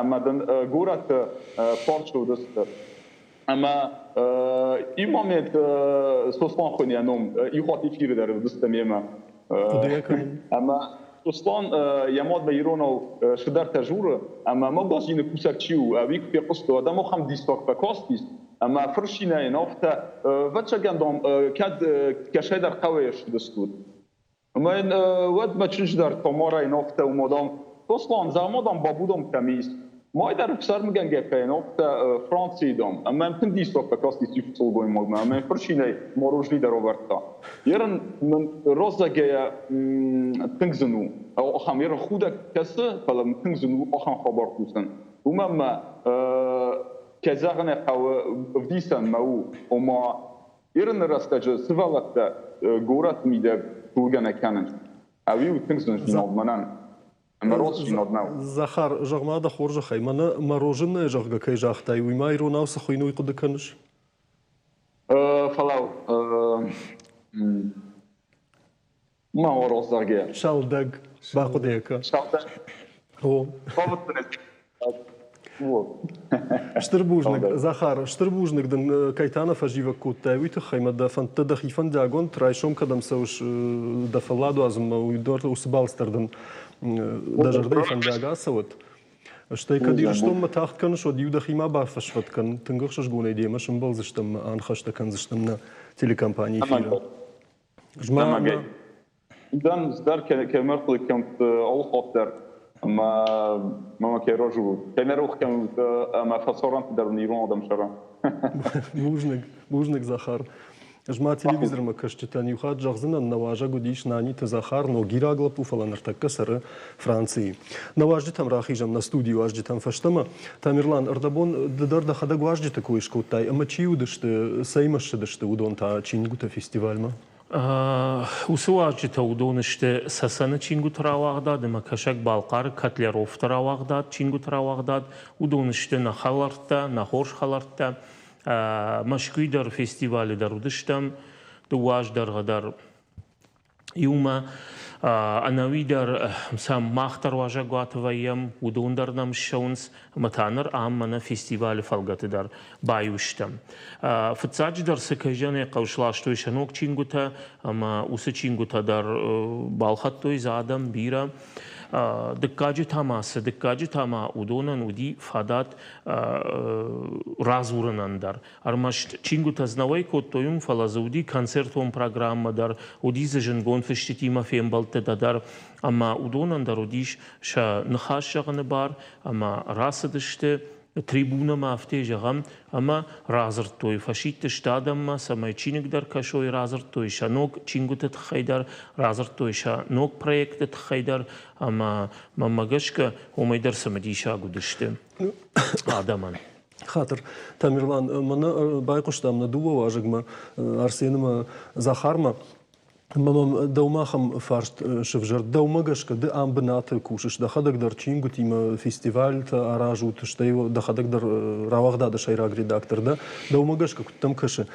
ӕмӕ дын горӕты парчы уыдысты. Ӕмӕ иу момент Сослан хуыйны йӕ ном, иу хатт эфиры дӕр уыдысты мемӕ. Ӕмӕ Сослан йӕ мадмӕ иронау цыдӕртӕ дзуры, ӕмӕ магазины кусӕг чи у, ӕви куы фехъуыста, уӕд ӕм ахӕм диссаг фӕкастис, ӕмӕ фырцинӕй йын афтӕ, ӕвӕццӕгӕн, дам, кӕд кӕцӕйдӕр хъӕуӕй ӕрцыдыстут. Ӕмӕ йын уӕд мӕ чызг дӕр Тамарайы афтӕ у, мадам, Сослан, зӕгъ дам, бабудом кӕм ис. Май дӕр ӕфсӕрмгӕнгӕ фӕйын афтӕ Францийы дам. Ӕмӕ йӕм тынг диссаг фӕкастис иу сылгоймагмӕ ӕмӕ йын фырцинӕй мороженый дӕр авӕрдта. Ерын мын раззагӕйӕ тынг зын у. Ахӕм ерын худӕг кӕсы, фӕлӕ мын тынг зын у ахӕм хабар хъусын. Уымӕн мӕ, кӕй зӕгъын ӕй хъӕуы, ӕвдисӕн мӕ у, ома Ерыны рӕстӕджы сывӕллӕттӕ горӕты мидӕг дзургӕ нӕ кӕнынц. Ӕви у тынг зындзинад мӕнӕн? Ӕмӕ ростдзинад нӕу. Захар, зӕгъ-ма дӕ хорзӕхӕй, мӕнӕ мороженое, зӕгъгӕ, кӕй загътай, уый ма иронау цы хуыйны, уый хъуыды кӕныс? Фӕлӕуу. Ма уарз, зӕгъгӕ. Сӕлдӕг, бахъуыды кӕ. Сӕлдӕг. О. Стыр бузныг, Захар, стыр бузныг дын, кӕй та нӕ фӕзивӕг кодтай, уый тыххӕй мӕ дӕ фӕндтӕ дӕхи фӕндиагонд райсом кӕдӕм цӕуыс дӕ фӕллад уадзынмӕ, уый дӕр уыцы балц дӕр дын дӕ зӕрдӕйы фӕндиаг ацӕуӕд. Стӕй кӕд Ирыстонмӕ тагъд кӕныс, уӕд-иу дӕхимӕ бафӕсвӕд кӕн. Тынг ӕхсызгонӕй демӕ сӕмбӕлдзыстӕм ӕмӕ аныхӕстӕ кӕндзыстӕм нӕ телекомпанийы эфиры. Дӕн дӕр кӕмӕ хъуыды кӕнут алы хатт дӕр ӕмӕ мӕ кӕй разы кӕй нӕ рох кӕнут ӕмӕ фӕсарӕнты дӕр ирон адӕм сӕра. Бузныг, бузныг, Захар. Ӕз ма телевизормӕ кӕсджытӕн иу хатт зӕгъдзынӕн, нӕ уазӕг уыдис Наниты Захар, ногираг лӕппу, фӕлӕ ныртӕккӕ цӕры Францийы. Нӕ уазджытӕм рахизӕм, нӕ студийы уазджытӕм фӕстӕмӕ. Тамерлан, ӕрдӕбон ды дӕр дӕхӕдӕг уазджыты кой скодтай ӕмӕ чи уыдысты, цӕимӕ ссыдысты уыдон та чингуыты фестивальмӕ? Уыцы уазджытӕ уыдон сты Цӕцӕны чингуыты рауагъдад ӕмӕ Кӕсӕг-Балхъары Котляровты рауагъдад, чингуыты рауагъдад. Уыдон сты нӕ хӕлӕрттӕ, нӕ хорз хӕлӕрттӕ. Мӕскуыйы дӕр фестивалы дӕр уыдыстӕм, дыууӕ аз дӕргъы дӕр иумӕ. Ӕнӕуи дӕр сӕм мах дӕр уазӕгуаты вӕййӕм, уыдон дӕр нӕм ссӕуынц ӕмӕ та ныр ам мӕнӕ фестивалы фӕлгӕты дӕр баиу стӕм. Фыццаджыдӕр цы кӕй зӕгъын ӕй хъӕуы, сластой сӕ ног чингуытӕ ӕмӕ уыцы чингуытӕ дӕр балхӕдтой дзы адӕм бирӕ. Дыккаджы та ма цы, дыккаджы та ма уыдонӕн уыди фадат радзурынӕн дӕр. Ӕрмӕст чингуытӕ дзы нӕ уӕй кодтой уым, фӕлӕ дзы уыди концертон программӕ дӕр, уыди дзы зындгонд фысджытимӕ фембӕлдтытӕ дӕр ӕмӕ уыдонӕн дӕр уыдис сӕ ныхас зӕгъыны бар ӕмӕ рацыдысты трибунӕмӕ афтӕ зӕгъӕм, ӕмӕ радзырдтой, фӕсидтысты адӕммӕ, цӕмӕй чиныг дӕр кӕсой, радзырдтой сӕ ног чингуыты тыххӕй дӕр, радзырдтой сӕ ног проектты тыххӕй дӕр, ӕмӕ мӕнмӕ гӕсгӕ уымӕй дӕр цымыдисаг уыдысты адӕмӕн. Хатыр, Тамерлан, мӕнӕ байхъуыстам нӕ дыууӕ уазӕгмӕ, Арсен ӕмӕ Захармӕ. Ӕмӕ мӕм дӕумӕ ахӕм фарст сывзӕрд. Дӕумӕ гӕсгӕ ды ам бынаты кусыс, дӕхӕдӕг дӕр чингуытимӕ фестивальтӕ аразут, стӕй дӕхӕдӕг дӕр рауагъдады сӕйраг редактор дӕ. Дӕумӕ гӕсгӕ куыд дӕм кӕсы,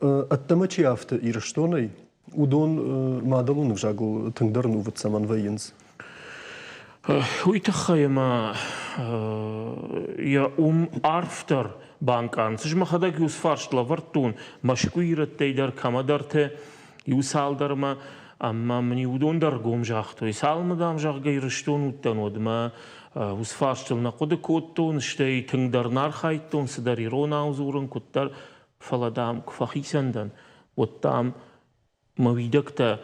ӕддӕмӕ чи афты Ирыстонӕй, уыдон мадӕлон ӕвзагыл тынгдӕр ӕнувыд цӕмӕн вӕййынц? Уый тыххӕй ӕмӕ йӕ уым арфдӕр банкъарынц. Ӕз мӕхӕдӕг иу фарст лӕвӕрдтон Мӕскуыйы ирӕттӕй дӕр кӕмӕдӕрты иу цалдӕрмӕ, ӕмӕ мын уыдон дӕр гом загътой. Цалынмӕ, дам, зӕгъгӕ, Ирыстон уыдтӕн, уӕдмӕ уыцы фарстыл нӕ хъуыды кодтон, стӕй тынгдӕр нӕ архайдтон цыдӕр иронау дзурын, куыддӕр, фӕлӕ, дам, куы фӕхицӕн дӕн, уӕд, дам, мӕ уидӕгтӕ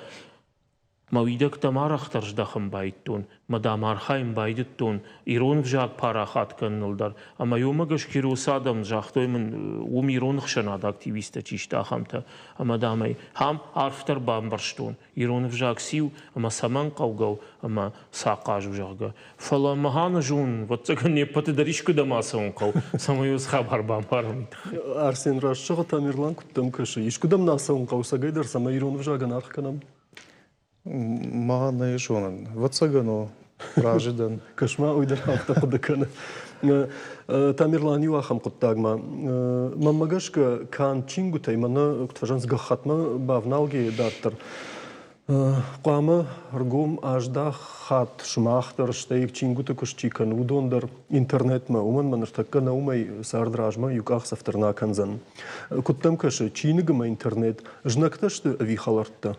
Мӕ уидӕгтӕм арӕхдӕр здӕхын байдыдтон, мӕ дам архайын байдыдтон ирон ӕвзаг парахат кӕныныл дӕр. Ӕмӕ уымӕ гӕсгӕ уыцы адӕм загътой мын, уым ирон ӕхсӕнады активисттӕ чи сты, ахӕмтӕ. Ӕмӕ дам ӕй ахӕм арфдӕр бамбӕрстон, ирон ӕвзаг циу ӕмӕ цӕмӕн хъӕугӕ у ӕмӕ цы ахъаз у, зӕгъгӕ. Фӕлӕ махӕн зон, ӕвӕццӕгӕн, не ппӕты дӕр искуыдӕм ацӕуын хъӕуы, цӕмӕй уыцы хабар бамбарӕм. Арсен, раст зӕгъы Тамерлан, куыд дӕм кӕсы? Искуыдӕм нӕ ацӕуын хъӕуы, цӕгӕйдӕр, цӕмӕй ирон ӕвзагӕн аргъ кӕнӕм? Ма нӕ зонын. Ӕвӕццӕгӕн, о, разы дӕн. Кӕс-ма, уый дӕр афтӕ хъуыды кӕны. Тамерлан иу ахӕм хъуыддагмӕ. Мӕнмӕ гӕсгӕ, канд чингуытӕй мӕнӕ, куыд фӕзӕгъынц, гӕххӕтмӕ бавналгӕ дарддӕр хъуамӕ ӕргом аздахат сымах дӕр, стӕй чингуыты куыст чи кӕны, уыдон дӕр интернетмӕ, уымӕн мӕ ныртӕккӕ нӕ уымӕй цард размӕ иу къахдзӕф дӕр нӕ акӕндзӕн. Куыд дӕм кӕсы, чиныг ӕмӕ интернет знӕгтӕ сты ӕви хӕлӕрттӕ?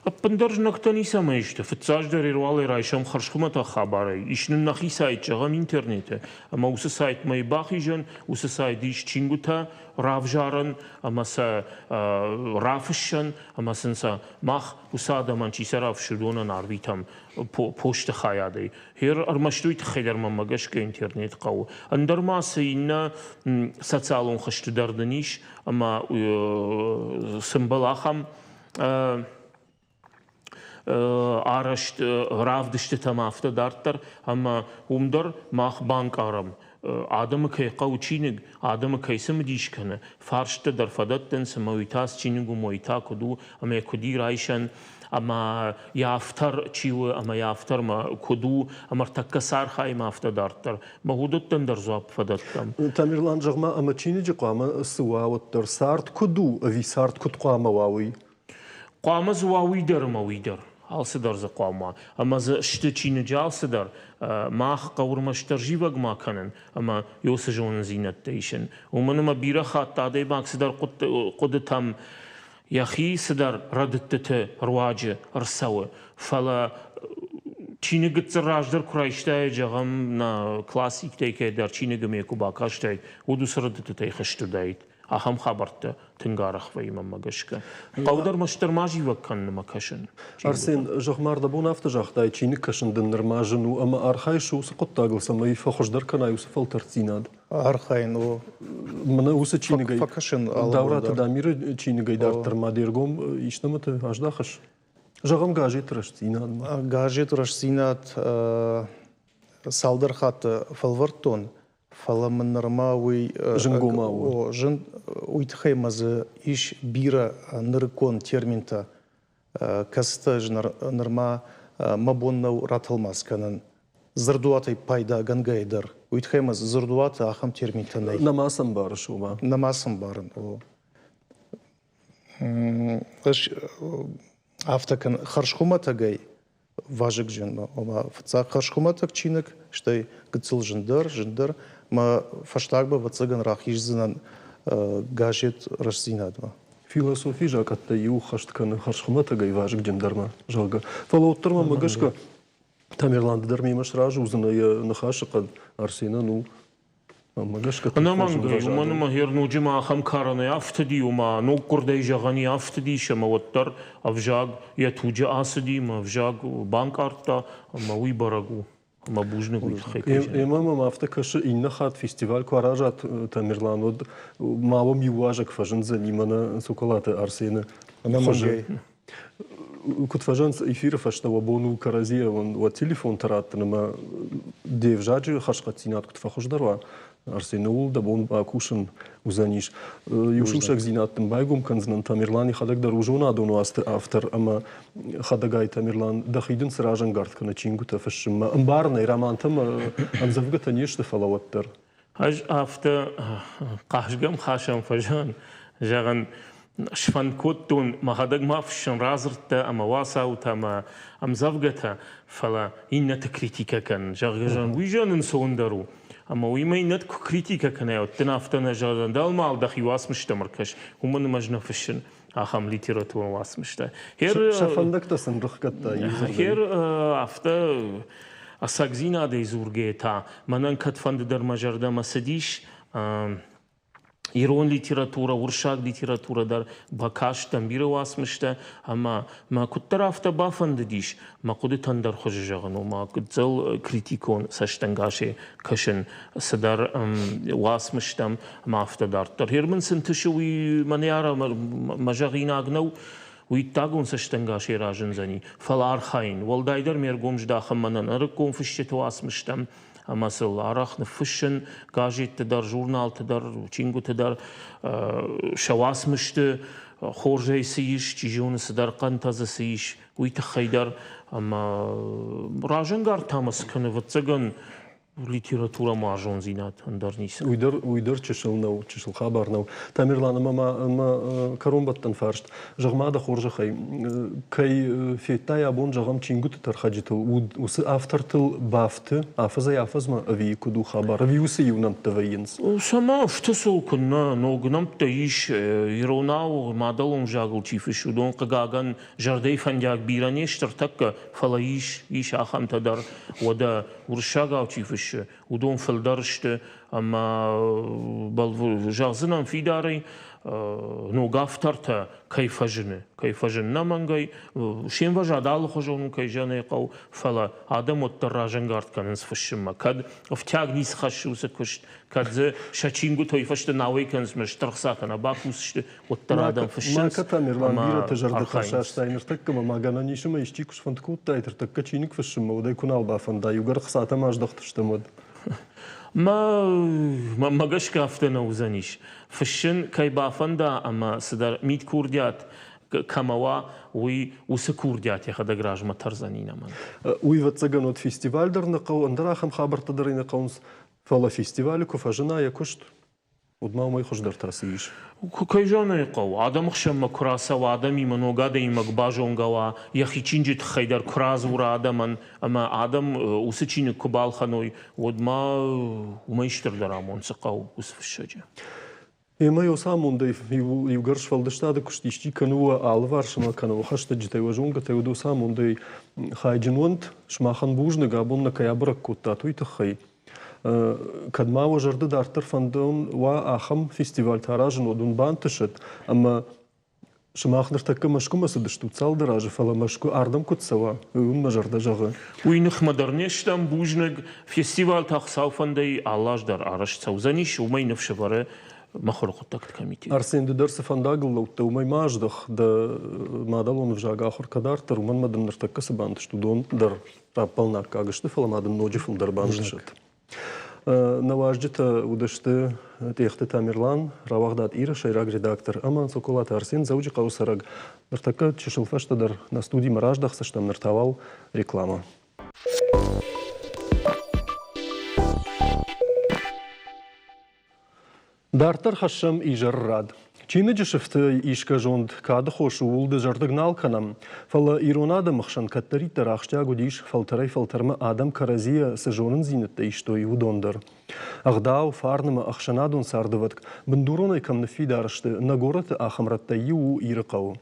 Ӕппындӕр знӕгтӕ ницӕмӕй сты. Фыццаджыдӕр Ируалӕй райсӕм хӕрзхуымӕтӕг хабарӕй. Ис нын нӕхи сайт, зӕгъӕм, интернеты. Ӕмӕ уыцы сайтмӕ бахизӕн, уыцы сайт ис чингуытӕ равзарӕн ӕмӕ сӕ рафыссӕн, ӕмӕ сын сӕ мах уыцы адӕмӕн, чи сӕ рафыссы, уыдонӕн арвитӕм посты хайадӕй. Гъер ӕрмӕст уый тыххӕй дӕр мӕнмӕ гӕсгӕ интернет хъӕуы. Ӕндӕр ма цы иннӕ социалон хызты дӕр нын ис, ӕмӕ цы мбӕлы ахӕм арӕзт равдыстытӕм афтӕ дарддӕр, ӕмӕ уым дӕр мах банкъарӕм, адӕмы кӕй хъӕуы чиныг, адӕмы кӕй цымыдис кӕны, фарсттӕ дӕр фӕдӕттынц, ӕмӕ уый та цы чиныг у, уый та куыд у, ӕмӕ йӕ куыд и райсӕн, ӕмӕ йӕ автор чи у, ӕмӕ йӕ автормӕ куыд у, ӕмӕ ӕртӕккӕ цы архайы афтӕ дарддӕр. Мӕ уыдӕттӕн дӕр дзуапп фӕдӕттӕм. Тамерлан, зӕгъ-ма, ӕмӕ чиныджы хъуамӕ цы уа, уӕддӕр цард куыд у, ӕви цард куыд хъуамӕ уа, уый? Хъуамӕ дзы уа уый дӕр ӕмӕ уый дӕр. Алцыдӕр дзы хъуамӕ. Ӕмӕ дзы сты чиныджы алцыдӕр. Мах хъӕуы ӕрмӕстдӕр зивӕг ма кӕнын ӕмӕ уыцы зонындзинӕдтӕ исын. Уымӕн ӕмӕ бирӕ хатт адӕймаг цыдӕр хъуыдытӕм йӕхи цыдӕр рӕдыдтыты руаджы ӕрцӕуы. Фӕлӕ чиныг гыццыл раздӕр куы райстаид, зӕгъӕм, нӕ классиктӕй кӕйдӕр чиныгы ме куы бакастаид, уӕд уыцы рӕдыдтытӕй хызт уыдаид. Ахӕм хабӕрттӕ тынг арӕх вӕййы мӕнмӕ гӕсгӕ. Хъӕуы дӕр мӕстдӕр ма зивӕг кӕнынмӕ кӕсын. Арсен, зӕгъ-ма, ӕрдӕбон афтӕ загътай, чиныг кӕсын дын нырма зын у ӕмӕ архайыс уыцы хъуыддагыл, цӕмӕй фӕхуыздӕр кӕнай уыцы фӕлтӕрддзинад? Архайын, о. Мӕнӕ уыцы чиныгӕй, фӕкӕсын Даураты Дамиры чиныгӕй дарддӕр ма де ргом истӕмӕты аздахыс? Зӕгъӕм, газет «Рӕстдзинад». Газет «Рӕстдзинад» цалдӕр хатты фӕлвӕрдтон, фӕлӕ мын нырма уый зынгомау у. Зын, уый тыххӕй мӕ дзы ис бирӕ нырыккон терминтӕ, кӕцытӕ ӕз нырма мӕ бон нӕу ратӕлмац кӕнын дзырдуатӕй пайдагӕнгӕйӕ дӕр. Уый тыххӕй мӕ дзырдуаты ахӕм терминтӕ нӕй. Нӕма сӕ ӕмбарыс, ома? Нӕма сӕ ӕмбарын, о. Ӕз афтӕ кӕн хӕрзхуымӕтӕгӕй вазыгджын, ома фыццаг хӕрзхуымӕтӕг чиныг, стӕй гыццыл зындӕр, зындӕр. Мӕ фӕстагмӕ, ӕвӕццӕгӕн, рахиздзынӕн газет «Рӕстдзинад»-мӕ. Философийы закъӕттӕй иу хӕст кӕны хӕрзхуымӕтӕгӕй вазыгджындӕрмӕ, зӕгъгӕ. Фӕлӕ уӕддӕр мӕмӕ гӕсгӕ Тамерлан дӕр мемӕ сразы уыдзынӕ йӕ ныхасы хъӕд Арсенӕн у. Ӕнӕмӕнгӕй, уымӕн ӕмӕ гъер ноджы ма ахӕм карӕнӕй афтыди, ома ноггуырдӕй зӕгъӕн афтыдис, ӕмӕ уӕддӕр ӕвзаг йӕ туджы ацыди, ӕмӕ ӕвзаг банкъардта, ӕмӕ уый бӕрӕг у. Ӕмӕ бузныг уый тыххӕй. Ӕмӕ мӕм афтӕ кӕсы, иннӕ хатт фестиваль куы аразат, Тамерлан, уӕд ма уӕм иу уазӕг фӕзындзӕни мӕнӕ Цоколаты Арсены хуызы. Куыд фӕзӕгъынц, эфиры фӕстӕ уӕ бон у кӕрӕдзийӕн уӕ телефонтӕ раттын ӕмӕ де взаджы хӕрзхъӕддзинад куыд фӕхуыздӕр уа, Арсен, ууыл дӕ бон бакусын уыдзӕнис. Иу сусӕгдзинад дын байгом кӕндзынӕн, Тамерлан йӕхӕдӕг дӕр у зонадон уацты автор ӕмӕ хӕдӕгай Тамерлан, дӕхи дын цы разӕнгард кӕны чингуытӕ фыссынмӕ? Ӕмбарын ӕй, романтӕ ӕмӕ ӕмдзӕвгӕтӕ не сты, фӕлӕ уӕддӕр. Ӕз афтӕ хъазгӕмхасӕн фӕзӕгъын, зӕгъын, сфӕнд кодтон мӕхӕдӕг ма фыссын радзырдтӕ ӕмӕ уацаутӕ ӕмӕ ӕмдзӕвгӕтӕ, фӕлӕ иннӕты критикӕ кӕнын, зӕгъгӕ, зӕгъын, уый зӕгъын ӕнцондӕр у. Ӕмӕ уыимӕ иннӕты куы критикӕ кӕнай, уӕд дын афтӕ нӕ зӕгъдзӕн, дӕлмал дӕхи уацмыстӕм ӕркӕс, уымӕн ӕмӕ ӕз нӕ фыссын ахӕм литературон уацмыстӕ. Сӕ фӕндӕгтӕ сын рыхгӕдта. Хер афтӕ ӕцӕгдзинадӕй дзургӕйӕ та мӕнӕн кӕдфӕнды дӕр мӕ зӕрдӕмӕ цыдис ирон литературӕ, уырыссаг литературӕ дӕр бакастӕн бирӕ уацмыстӕ ӕмӕ мӕ куыддӕр афтӕ бафӕндыдис мӕ хъуыдытӕн дӕр хуызы зӕгъын, ома гыццыл критикон цӕстӕнгасӕй кӕсын цыдӕр уацмыстӕм ӕмӕ афтӕ дарддӕр. Гъер мын цы нтысы, уый мӕнӕ мӕ зӕгъинаг нӕу, уый иттӕгон цӕстӕнгасӕй разындзӕни, фӕлӕ архайын, уӕлдайдӕр ме ргом здахын мӕнӕн ӕрыгон фысджыты уацмыстӕм ӕмӕ сыл арӕх ныффыссын газетты дӕр, журналты дӕр, чингуыты дӕр сӕ уацмысты хорзӕй цы ис, чи зоны, цыдӕр хъӕнтӕ дзы цы ис, уый тыххӕй дӕр ӕмӕ разӕнгард та мӕ цы кӕны, ӕвӕццӕгӕн, литературӕмӕ уарзондзинад ӕндӕр ницы. Уый дӕр, уый дӕр чысыл нӕу, чысыл хабар нӕу. Тамерлан, ӕмӕ ма мӕ кӕронбӕттӕн фарст. Зӕгъ-ма дӕ хорзӕхӕй, кӕй федтай абон, зӕгъӕм, чингуыты тӕрхӕджытыл, уыцы автортыл бафты афӕдзӕй-афӕдзмӕ ӕви куыд у хабар, ӕви уыцы иу нӕмттӕ вӕййынц? Цӕмӕ ӕфты сыл куыннӕ ног нӕмттӕ ис, иронау мадӕлон взагыл чи фыссы, уыдон, хъыгагӕн, зӕрдӕйы фӕндиаг бирӕ не сты ӕртӕккӕ, фӕлӕ ис, ис ахӕмтӕ дӕр. Уӕдӕ уырыссагау чи фыссы, уыдон фылдӕр сты ӕмӕ зӕгъдзынӕн фидарӕй, ног автортӕ кӕй фӕзыны, кӕй фӕзыны нӕмӕнгӕй, се мвӕзад алыхуызон у, кӕй зӕгъын ӕй хъӕуы, фӕлӕ адӕм уӕддӕр разӕнгард кӕнынц фыссынмӕ. Кӕд ӕфтиаг ницы хӕссы уыцы куыст, кӕд дзы сӕ чингуытӕ уый фӕстӕ науӕй кӕнынц ӕмӕ стыр хцатӕ нӕ бакусдзысты, уӕддӕр адӕм фыссынц. Ма Тамерлан бирӕты зӕрдӕтӕ састай ныртӕккӕ ма гӕнӕн ис ӕмӕ исчи куы сфӕнд кодтаид ныртӕккӕ чиныг фыссынмӕ, уӕд ӕй куы нал бафӕнда, иугӕр хцатӕм аздӕхтыстӕм, уӕд. Мӕ гӕсгӕ афтӕ нӕ уыдзӕнис. Фыссын кӕй бафӕнда ӕмӕ цыдӕр мидкурдиат кӕмӕ уа, уый уыцы курдиат йӕхӕдӕг размӕ тӕрдзӕни нӕмӕн. Уый, ӕвӕццӕгӕн, уӕд фестиваль дӕр нӕ хъӕуы, ӕндӕр ахӕм хабӕрттӕ дӕр нӕ хъӕуынц. Фӕлӕ фестивалы куы фӕзына йӕ куыст, уӕд ма уымӕй хуыздӕр та цы ис? Кӕй зӕгъын ӕй хъӕуы, адӕмы хсӕнмӕ куы рацӕуа, адӕмимӕ ног адӕймаг базонгӕ уа, йӕхи чиныджы тыххӕй дӕр куы радзура адӕмӕн, ӕмӕ адӕм уыцы чиныг куы балхӕной, уӕд ма уымӕй стырдӕр амонд цы хъӕуы уыцы фыссӕджы. Ӕмӕ уыцы амондӕй иугӕр сфӕлдыстады куыст исчи кӕны уӕ алыварс ӕмӕ кӕнӕ уӕ хӕстӕджытӕй, уӕ зонгӕтӕй, уӕд уыцы амондӕй хайджын уӕнт. Сымахӕн бузныг, абон нӕ кӕй абӕрӕг кодтат, уый тыххӕй. Кӕд ма уӕ зӕрды дарддӕр фӕндон уа ахӕм фестивальтӕ аразын, уӕд уын бантысӕд, ӕмӕ сымах ныртӕккӕ Мӕскуымӕ цыдыстут цалдӕр азы, фӕлӕ Мӕскуы ардӕм куыд цӕуа, уый уын мӕ зӕрдӕ зӕгъы. Уый ныхмӕ дӕр не стӕм, бузныг. Фестиваль та Хуыцау фӕндӕй алы аз дӕр арӕзт цӕудзӕнис, уымӕй ныфс ӕвӕры мыхуыры хъуыддӕгты комитет. Арсен, ды дӕр цы фӕндагыл лӕудтӕ, уымӕй ма аздӕх, дӕ мадӕлон ӕвзаг ахуыр кӕ дарддӕр, уымӕн ма дын ныртӕккӕ цы бантыст, уыдон дӕр раппӕлынаккаг сты, фӕлӕ ма дын ноджы фылдӕр бантысӕд. Нӕ уазджытӕ уыдысты Тъехты Тамерлан, рауагъдад Иры сӕйраг редактор ӕмӕ Цоколаты Арсен, Дзӕуджыхъӕуы цӕрӕг. Ныртӕккӕ чысыл фӕстӕдӕр нӕ студимӕ раздӕхдзыстӕм, ныр та уал рекламӕ. Дарддӕр хӕссӕм изӕры рад. Чиныджы сыфты исгӕ зонд кады хос ууыл дызӕрдыг нал кӕнӕм, фӕлӕ ирон адӕмы хсӕн кӕддӕриддӕр ахсджиаг уыдис фӕлтӕрӕй-фӕлтӕрмӕ адӕм кӕрӕдзийӕ цы зонындзинӕдтӕ истой, уыдон дӕр. Ӕгъдау, фарн ӕмӕ ӕхсӕнадон цардывӕтк бындуронӕй кӕм ныффидар сты, нӕ горӕты ахӕм рӕттӕй иу у Ирыхъӕу.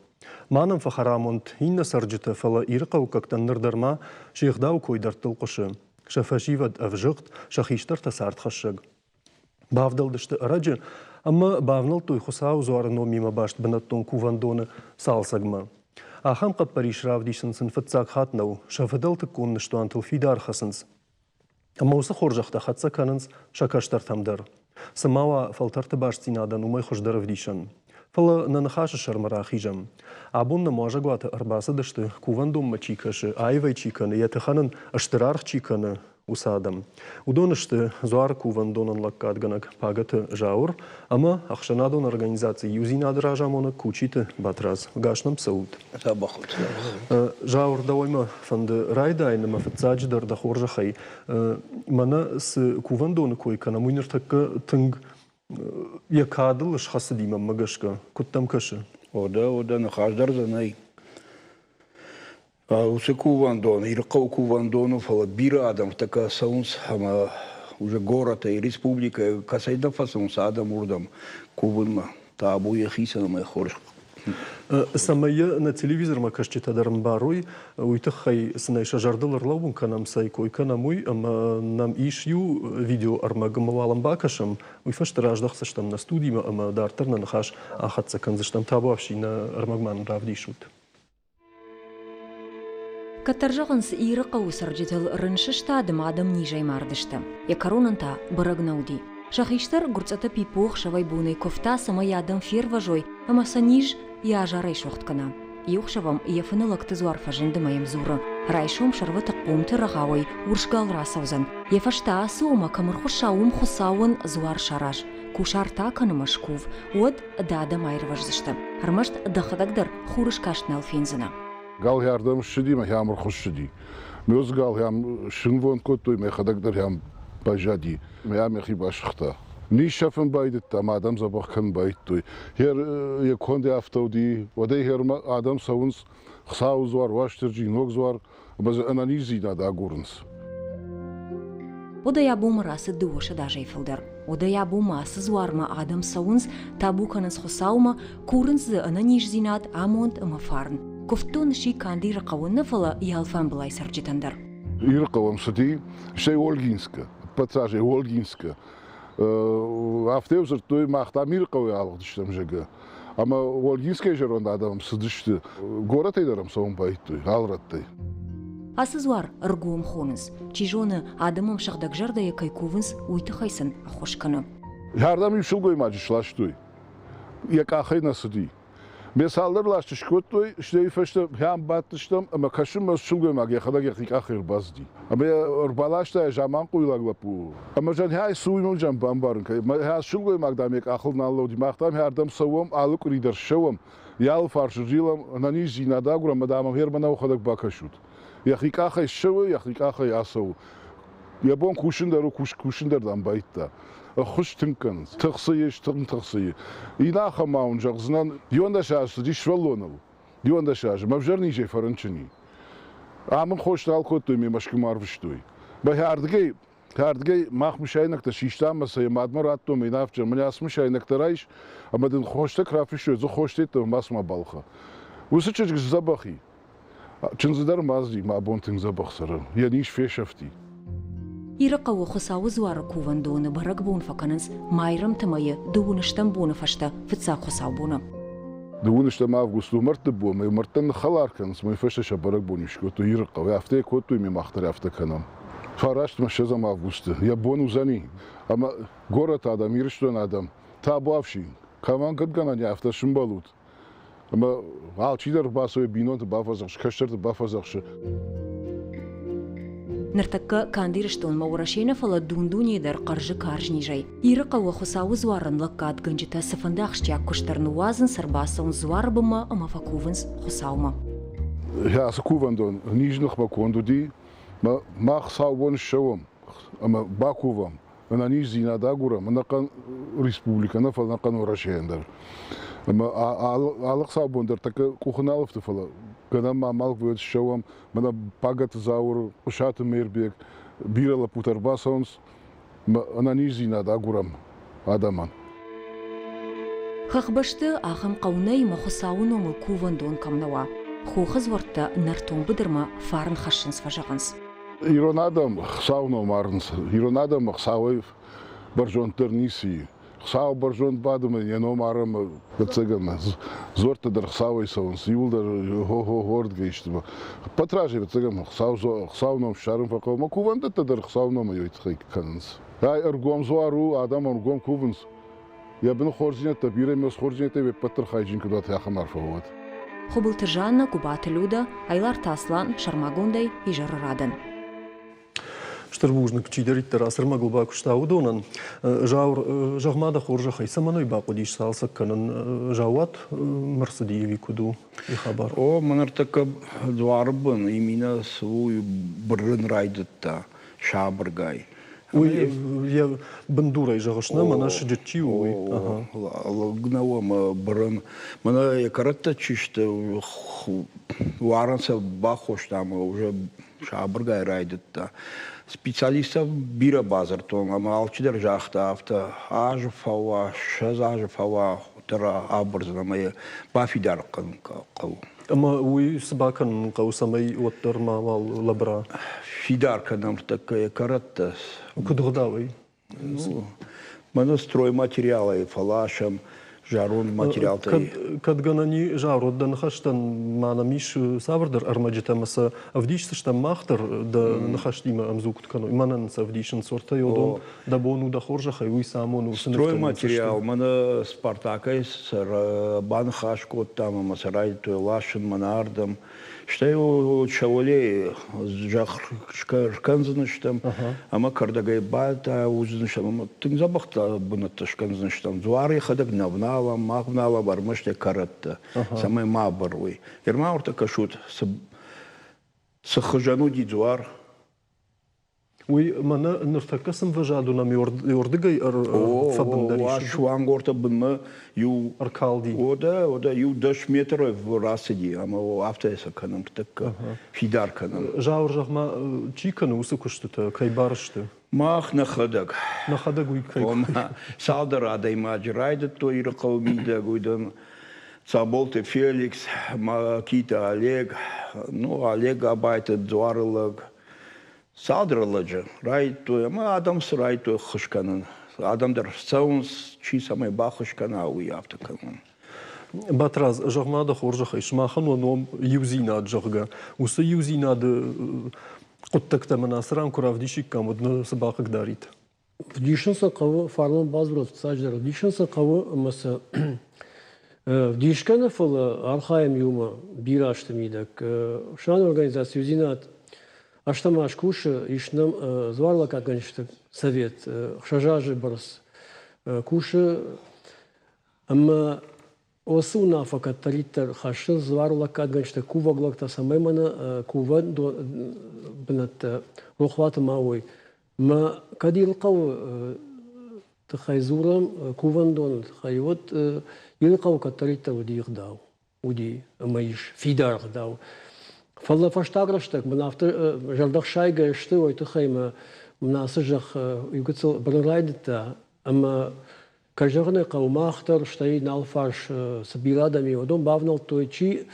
Ма нӕм фӕхӕрамонд иннӕ цӕрджытӕ, фӕлӕ ирыхъӕуккӕгтӕн ныр дӕр ма се гъдауы кой дӕрдтыл хъуысы. Сӕ фӕсивӕд ӕвзыгъд, сӕ хистӕртӕ цардхӕссӕг. Бавдӕлдысты ӕрӕджы ӕмӕ бавнӕлдтой Хуыцауы дзуары номимӕ баст бынӕттон кувӕндоны цалцӕгмӕ. Ахӕм хъӕппӕрис равдисын сын фыццаг хатт нӕу, сӕ фыдӕлтыккон ныстуантыл фидар хӕцынц. Ӕмӕ уыцы хорзӕхтӕ хӕццӕ кӕнынц сӕ кӕстӕртӕм дӕр. Цы ма уа фӕлтӕрты бастдзинадӕн уымӕй хуыздӕр ӕвдисӕн. Фӕлӕ нӕ ныхасы сӕрмӕ рахизӕм. Абон нӕм уазӕгуаты ӕрбацыдысты, кувӕндонмӕ чи кӕсы, аивӕй чи кӕны, йӕ тыхӕн ын стыр аргъ чи кӕны, уыцы адӕм. Уыдон сты Дзуары кувӕндонӕн лӕггадгӕнӕг Пагӕты Зауыр ӕмӕ ӕхсӕнадон организаци Иудзинады разамонӕг Кучиты Батрадз. Гас нӕм цӕут. Зауыр, дӕуӕй мӕ фӕнды райдайын ӕмӕ фыццаджыдӕр дӕ хорзӕхӕй мӕнӕ цы кувӕндоны кой кӕнӕм, уый ныртӕккӕ тынг йӕ кадыл схӕцыди мӕнмӕ гӕсгӕ. Куыд дӕм кӕсы? О, дӕ ныхас дӕр дзы нӕй. Уыцы кувӕндон, Ирыхъӕуы кувӕндон у, фӕлӕ бирӕ адӕмтӕ цӕуынц ӕмӕ уже горӕтӕй, республикӕйы кӕцӕйдӕр фӕцӕуынц адӕм уырдӕм кувынмӕ. Табу йӕхицӕн ӕмӕ хорз. Цӕмӕй йӕ нӕ телевизормӕ кӕсджытӕ дӕр ӕмбарой, уый тыххӕй сын ӕй сӕ зӕрдыл ӕрлӕууын кӕнӕм, цӕй кой кӕнӕм, уый, ӕмӕ нӕм ис иу видеоӕрмӕг ӕмӕ уал ӕм бакӕсӕм, уый фӕстӕ раздӕхдзыстӕм нӕ студимӕ ӕмӕ дарддӕр нӕ ныхас ахӕццӕ кӕндзыстӕм. Табуафси, нӕ ӕрмӕг ма нын равдисут. Кӕддӕр зӕгъынц, Ирыхъӕуы цӕрджытыл рын сыстад ӕмӕ адӕм низӕй мардысты. Йӕ кӕронӕн та бӕрӕг нӕ уыди. Сӕ хистӕр Гуырцъыты Пипо ӕхсӕвӕй-бонӕй куывта, цӕмӕй адӕм фервӕзой ӕмӕ сӕ низ йӕ азарӕй суӕгъд кӕна. Иу ӕхсӕв ӕм йӕ фыны лӕгты дзуар фӕзынд ӕмӕ йӕм дзуры: Райсом сӕрвӕты хъомты рӕгъауӕй урс гал рацӕудзӕн. Йӕ фӕстӕ ацу ӕмӕ кӕм ӕрхуысса, уым Хуыцауӕн дзуар сараз. Кусарт акӕн ӕмӕ скув, уӕд дӕ адӕм аирвӕздзысты. Ӕрмӕст дӕхӕдӕг дӕр хурыскаст нал фендзынӕ. Гал хӕрдӕм ссыди мӕ хӕм ӕрхуыссыди. Мёз гал хӕм сынвонд кодтой, мӕхӕдӕг дӕр хӕм баззади. Мӕ мӕхи басыгъта. Низ сӕфын байдыдта, мӕ адӕм дзӕбӕх кӕнын байдыдтой. Хер йӕ конд афтӕ уыди, уӕдӕй хермӕ адӕм цӕуынц Хуыцауы дзуар, Уастырджи, Ног дзуар ӕмӕ дзы ӕнӕниздзинад агурынц. Уӕдӕй абонмӕ рацыд 200 азӕй фылдӕр. Уӕдӕй абонмӕ ацы дзуармӕ адӕм цӕуынц, табу кӕнынц Хуыцаумӕ, курынц дзы ӕнӕниздзинад, амонд ӕмӕ фарн. Куывддон сси канд Ирыхъӕуы нӕ, фӕлӕ йӕ алфамбылай цӕрджытӕн дӕр. Ирыхъӕуӕм цыди, стӕй Ольгинскӕ, ӕппӕт азӕй Ольгинскӕ. Афтӕ дзырдтой, мах дам Ирыхъӕуӕй алыгъдыстӕм, зӕгъгӕ. Ӕмӕ Ольгинскӕйы зӕронд адӕм цыдысты, горӕтӕй дӕр ӕм цӕуын байдыдтой, алы рӕттӕй. Ацы дзуар ӕргом хонынц. Чи зоны, адӕм ӕм сыгъдӕгзӕрдӕйӕ кӕй кувынц, уый тыххӕй сын ӕххуыс кӕны. Хӕрдӕм иу сылгоймаджы сластой, йӕ къахӕй нӕ цыди. Ме цалдӕр ласты скодтой, стӕй фӕстӕ хӕм бадтыстӕм ӕмӕ кӕсынмӕ сылгоймаг йӕхӕдӕг йӕхи къахӕй ӕрбацыди. Ӕмӕ йӕ ӕрбаласта йӕ заманхъуйлаг лӕппу. Ӕмӕ зӕнхӕй цы уый мын бамбарын кӕй. Мӕ сылгоймаг, дам, йӕ къахыл нал лӕуди. Мах, дам, ардӕм цӕуӕм, алы къуыри дӕр ссӕуӕм, йӕ алыфарс зилӕм, ӕнӕниздзинад агурӕм ӕмӕ, дам, ӕм мӕнӕ уӕхӕдӕг бакӕсут. Йӕхи къахӕй ссӕуы, йӕхи къахӕй ацӕуы. Йӕ бон кусын дӕр у, кусын дӕр, дам, байдта. Ӕххуыс тынг кӕнынц. Тых цы ис, тынг тых цы и. Иннӕ ахӕм ма уын зӕгъдзынӕн, 11 азы цыди сывӕллоныл. 11 азы мӕ ӕвзӕр низӕй фӕрынчын и. Ам ын хос нал кодтой, ме Мӕскуымӕ арвыстой. Мӕ ардыгӕй, ардыгӕй мах мысайнӕгтӕ систам ӕмӕ сӕ йӕ мадмӕ радтон, ме нафджын, мӕнӕ ацы мысайнӕгтӕ райс, ӕмӕ дын хостӕ куы рафыссой, дзы хостӕ мацыма балхӕ. Уыцы чызг сдзӕбӕх и. Чындзы дӕр ма ацыди, мӕ бон тынг дзӕбӕх цӕры. Йӕ низ фесӕфти. Ирыхъӕуы Хуыцауы дзуары кувӕндоны бӕрӕгбон фӕкӕнынц Майрӕмты мӕйы дыууынӕстӕм боны фӕстӕ фыццаг хуыцаубоны. Дыууынӕстӕм август у мӕрдты бон, мӕ мӕрдтӕн ныххӕлар кӕнынц, мӕ фӕстӕ сӕ бӕрӕгбон скодтой Ирыхъӕуы. Афтӕ йӕ кодтой, ме мах дӕр афтӕ кӕнӕм. Фарастмӕ ссӕдзӕм августы йӕ бон уыдзӕни, ӕмӕ горӕты адӕм, Ирыстоны адӕм, табуафси, кӕмӕн куыд гӕнӕн и, афтӕ сымбӕлут. Ӕмӕ алчидӕр бацӕуы бинонты бафӕдзӕхсы, кӕстӕрты бафӕдзӕхсы. Ныртӕккӕ канд Ирыстонмӕ Уӕрӕсе нӕ, фӕлӕ дун-дунейы дӕр хъӕрзы карз низӕй. Ирыхъӕуы Хуыцауы дзуарӕн лӕггадгӕнджытӕ цыфӕнды ахсджиаг куыст дӕр ныууадзынц, ӕрбацӕуынц дзуары бынмӕ ӕмӕ фӕкувынц Хуыцаумӕ. Ацы кувӕндон низ ныхмӕ конд уыди. Мах саубон ссӕуӕм ӕмӕ бакувӕм, ӕнӕниздзинад агурӕм ӕнӕхъӕн республикӕ нӕ, фӕлӕ ӕнӕхъӕн Уӕрӕсейӕн дӕр. Ӕмӕ алы хсӕвбон дӕр тӕккӕ къухы нал ӕфты, фӕлӕ гӕнӕн ма амал куы ссӕуӕм, мӕнӕ Пагӕты Зауыр, Хъуысаты Мейрбег, бирӕ лӕппутӕ ӕрбацӕуынц, ӕнӕниздзинад агурӕм адӕмӕн. Хӕхбӕсты ахӕм хъӕу нӕй ӕмӕ Хуыцауы номыл кувӕндон кӕм нӕ уа. Хохы дзуӕрттӕ нӕртон быдырмӕ фарн хӕссынц, фӕзӕгъынц. Ирон адӕм Хуыцауы ном арынц. Ирон адӕмы Хуыцауӕй бӕрзонддӕр ницы и. Хуыцау бӕрзонд бады ӕмӕ йӕ ном арӕм, ӕвӕццӕгӕн, дзуӕрттӕ дӕр Хуыцауӕй цӕуынц, иууылдӕр хо-хо-хордгӕй сты. Ӕппӕт разӕй, ӕвӕццӕгӕн, Хуыцауы ном ссарын фӕхъӕуы ӕмӕ кувӕндӕттӕ дӕр Хуыцауы номӕй уый тыххӕй кӕнынц. Ай ӕргом дзуар у, адӕм ӕргом кувынц. Йӕ быны хорздзинӕдтӕ бирӕ ӕмӕ хорздзинӕдтӕй уе ппӕт дӕр хайджын куыд уат, ахӕм арфӕ уӕд. Хуыбылты Жаннӕ, Гуыбаты Людӕ, Айларты Аслан, сӕрмагондӕй изӕры радӕн. Стыр бузныг, чидӕриддӕр ацы ӕрмӕгыл бакуыста, уыдонӕн. Зауыр, зӕгъ-ма дӕ хорзӕхӕй, цӕмӕн ӕй бахъуыдис цалцӕг кӕнын? Заууат ӕрцыди ӕви куыд у йӕ хабар? О, мӕ ныртӕккӕ дзуары бын иминӕ цы у, бырын райдыдта сабыргай. Уый йӕ бындурӕй зӕгъыс, нӕ, мӕнӕ сыджыт чи у, уый? Лӕг нӕу ӕмӕ бырын. Мӕнӕ йӕ кӕрӕттӕ чи сты, уарын сӕ бахоста ӕмӕ уже сабыргай райдыдта. Специалисттӕ бирӕ бадзырдтон ӕмӕ алчидӕр загъта афтӕ, азы фӕуа, 20 азы фӕуа, дӕр абырдзӕн ӕмӕ йӕ бафидар хъӕуы. Ӕмӕ уый цы бакӕнын хъӕуы, цӕмӕй уӕддӕр мауал лӕбыра? Фидар кӕнӕм тӕккӕ йӕ кӕрӕттӕ. Куыд гъдауӕй? Мӕнӕ стройматериалӕй фӕласӕм, зӕронд материалтӕй. Кӕд гӕнӕн и, зӕронд дӕ ныхӕстӕн ма нӕм ис цавӕрдӕр ӕрмӕджытӕ ӕмӕ сӕ ӕвдисдзыстӕм мах дӕр дӕ ныхӕстимӕ ӕмдзу куыд кӕной. Мӕнӕн сӕ ӕвдисынц уӕртӕ уыдон дӕ бон у дӕ хорзӕхӕй, уый цы амоны уыцы Стройматериал мӕнӕ Спартакӕй баныхас кодтам ӕмӕ сӕ райдыдтой ласын мӕнӕ ардӕм. Стӕй Чаолейы зӕхх скӕндзыныстӕм ӕмӕ кӕрдӕгӕй батӕ уыдзыныстӕм ӕмӕ тынг дзӕбӕхтӕ бынӕттӕ скӕндзыныстӕм. Дзуар йӕхӕдӕг нӕ вналӕм, мах вналӕм ӕрмӕст йӕ кӕрӕттӕ, цӕмӕй ма абырой. Ерма уыртӕ кӕсут, цы хуызӕн уыди дзуар? Уый мӕнӕ ныртӕккӕ цы мвӕзад уынӕм, уырдыгӕй фӕбындӕр ис. Суангортӕ бынмӕ иу ӕркалди. Одӕ, одӕ, иу 10 метры рацыди, ӕмӕ афтӕ сӕ кӕнӕм тӕккӕ фидар кӕнӕм. Зауыр, зӕгъ-ма, чи кӕны уыцы куыстытӕ, кӕй бар сты? Мах нӕхӕдӕг. Нӕхӕдӕг уый кӕй? Цалдӕр адӕймаджы райдыдтой Ирыхъӕуы мидӕг, уый дын Цӕболты Феликс, Макиты Олег, ну, Олег Абайты дзуары лӕг, Цалдӕр лӕджы райдыдтой ӕмӕ адӕм цы райдыдтой ӕххуыс кӕнын. Адӕм дӕр цӕуынц, чи цӕмӕй баххуыс кӕна, уый афтӕ кӕнын. Батрадз, зӕгъ-ма дӕ хорзӕхӕй, сымахӕн уӕ ном иудзинад, зӕгъгӕ, уыцы иудзинады хъуыддӕгтӕ мын ацы ран куы равдисиккам, уӕд нӕ цы бахъыгдарид? Вдисын сӕ хъӕуы, фарнон бадзырд фыццаджыдӕр ӕвдисын сӕ хъӕуы ӕмӕ сӕ ӕвдисгӕ нӕ, фӕлӕ архайӕм иумӕ бирӕ азты мидӕг. Ӕхсӕнадон организаци Иудзинад ӕстӕм аз кусы, ис нӕм дзуарлӕггадгӕнджыты совет, 6 азы бӕрц кусы ӕмӕ Уыцы уынаффӕ кӕддӕриддӕр хӕссынц дзуарлӕггадгӕнджытӕ, кувӕг лӕгтӕ, цӕмӕй мӕнӕ кувӕн бынӕттӕ рохуаты ма уой. Мӕ кӕд Ирыхъӕуы тыххӕй дзурӕм, кувӕндоны тыххӕй, уӕд Ирыхъӕуы кӕддӕриддӕр уыди ӕгъдау, уыди ӕмӕ ис фидар ӕгъдау. Фӕлӕ фӕстаг рӕстӕг мын афтӕ зӕрдӕхсайгӕ сты, уый тыххӕй мӕ мын ацы зӕхх иугыццыл бырын райдыдта ӕмӕ кӕй зӕгъын ӕй хъӕуы, мах дӕр, стӕй нал фарс цы бирӕ адӕм и, уыдон бавнӕлдтой, чи.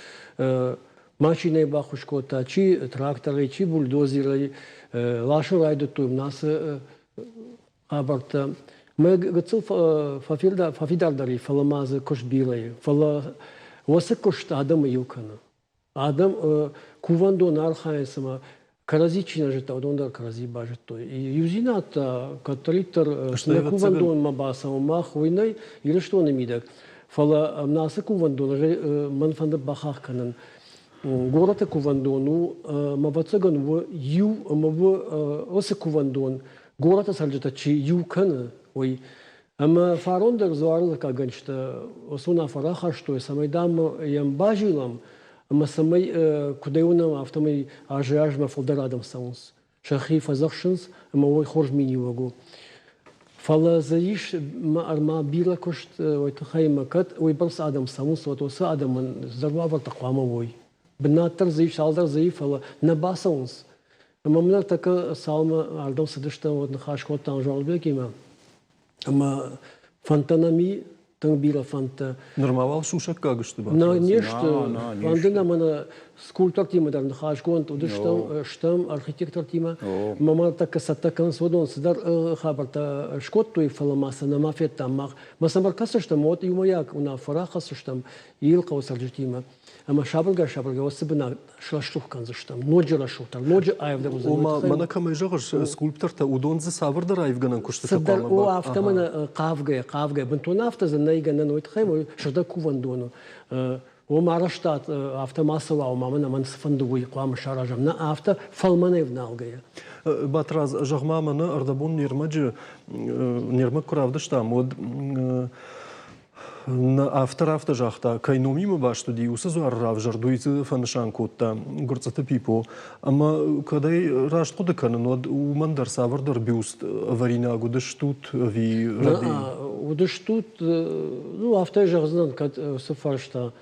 Машинӕйы баххуыс кодта, чи тракторӕй, чи бульдозерӕй ласын райдыдтой ацы хабӕрттӕ. Мӕ гыццыл фӕфидардӕр и, фӕлӕ ма дзы куыст бирӕ и. Фӕлӕ уыцы куыст адӕмы иу кӕны. Адӕм кувӕндон архайынц ӕмӕ кӕрӕдзи чи нӕ зыдта, уыдон дӕр кӕрӕдзи базыдтой. Иудзинад та кӕддӕриддӕр нӕ кувӕндонмӕ бацӕуӕм мах, уый нӕй Ирыстоны мидӕг. Фӕлӕ ацы кувӕндон мӕн фӕнды бахахх кӕнын. Горӕты кувӕндон у, ӕмӕ ӕвӕццӕгӕн у иу ӕмӕ у уыцы кувӕндон, горӕты цӕрджытӕ чи иу кӕны, уый. Ӕмӕ фарон дӕр дзуарылӕггадгӕнджытӕ уыцы уынаффӕ рахастой, цӕмӕй, дам, йӕм базилӕм ӕмӕ цӕмӕй, куыд ӕй уынӕм, афтӕмӕй азӕй-азмӕ фылдӕр адӕм цӕуынц. Сӕхи фӕдзӕхсынц ӕмӕ уый хорз миниуӕг у. Фӕлӕ дзы ис ӕрмӕ бирӕ куыст уый тыххӕй ӕмӕ кӕд уыйбӕрц адӕм цӕуынц, уӕд уыцы адӕмӕн цыдӕр уавӕртӕ хъуамӕ уой. Бынат дӕр дзы ис, цалдӕр дзы и, фӕлӕ нӕ бацӕуынц. Ӕмӕ мын ӕртӕккӕ цалынмӕ ардӕм цыдыстӕм, уӕд ныхас кодтам Зауырбегимӕ. Ӕмӕ фӕндтӕ нӕм и, тынг бирӕ фӕндтӕ. Нырма уал сусӕггаг сты? Нӕ, не сты. Фӕнды нӕ мӕнӕ скульптортимӕ дӕр ныхасгонд уыдыстӕм, стӕм архитектортимӕ. Мӕ ма тӕккӕ цӕттӕ кӕнынц, уыдон цыдӕр хабӕрттӕ скодтой, фӕлӕ ма сӕ нӕма федтам мах. Мӕ сӕм ӕркӕсдзыстӕм, уӕд иумӕйаг уынаффӕ рахӕсдзыстӕм Ирыхъӕуы цӕрджытимӕ. Ӕмӕ сабыргай-сабыргай уыцы бынат срӕсугъд кӕндзыстӕм, ноджы рӕсугъддӕр, ноджы аивдӕр уыдзӕн. Ома, мӕнӕ кӕмӕй зӕгъыс, скульптортӕ, уыдон дзы цавӕрдӕр аивгӕнӕн куыстытӕ хъуамӕ О, афтӕ мӕнӕ хъавгӕ, хъавгӕ, бынтон афтӕ дзы нӕй гӕнӕн, уый тыххӕй уый сыгъдӕг кувӕндон у. Уым арӕзтад афтӕ ма цӕуа, ома мӕнӕ мӕн цы фӕнды, уый хъуамӕ саразӕм. Нӕ, афтӕ фӕлмӕнӕй ӕвналгӕйӕ. Батрадз, зӕгъ-ма, мӕнӕ ӕрдӕбон не рмӕджы, не рмӕг куы равдыстам, уӕд Автор афтӕ загъта, кӕй номимӕ баст уыди, уыцы дзуар равзӕрд, уый дзы фӕнысан кодта Гуырцъыты Пипо. Ӕмӕ кӕд ӕй раст хъуыды кӕнын, уӕд уымӕн дӕр цавӕрдӕр бюст ӕвӕринаг уыдыстут ӕви рӕдийын? Уыдыстут, ну, афтӕ зӕгъдзынӕн, кӕд цы фарста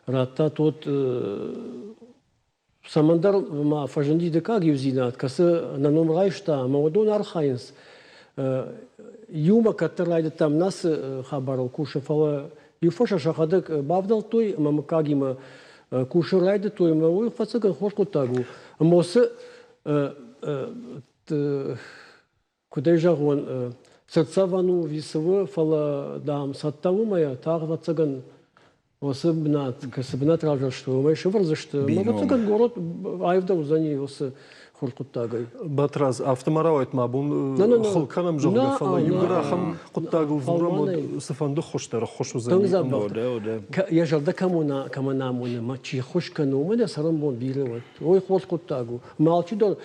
радтат, уӕд Цӕмӕндӕр ма фӕзынди дыккаг иудзинад, кӕцы нӕ ном райста ӕмӕ уыдон архайынц. Иумӕ кӕддӕр райдыдтам нацы хабарыл кусын, фӕлӕ иу фӕсӕ сӕхӕдӕг бавдӕлдтой ӕмӕ мыггагимӕ кусын райдыдтой ӕмӕ уый ӕвӕццӕгӕн хорз хъуыддаг у. Ӕмӕ уыцы куыд ӕй зӕгъон, цыртдзӕвӕн у ӕви цы у, фӕлӕ, дам, цӕттӕ у ӕмӕ тагъд, ӕвӕццӕгӕн, уыцы бынат, цы бынат равзӕрстой, уымӕй сӕвӕрдзысты. Ӕвӕццӕгӕн, город аивдӕр уыдзӕни уыцы хорз хъуыддагӕй. Батрадз, афтӕ ма рауайӕд, мӕ бон хыл кӕнӕм, зӕгъгӕ, фӕлӕ иугӕр ахӕм хъуыддагыл дзурӕм, уӕд цыфӕнды ххуыс дӕр ӕххуыс уыдзӕни. Йӕ зӕрдӕ кӕмӕн амоны, ӕмӕ чи ххуыс кӕны, уымӕн йӕ цӕрӕнбон бирӕ уӕд. Уый хорз хъуыддаг у. Ӕмӕ алчидӕр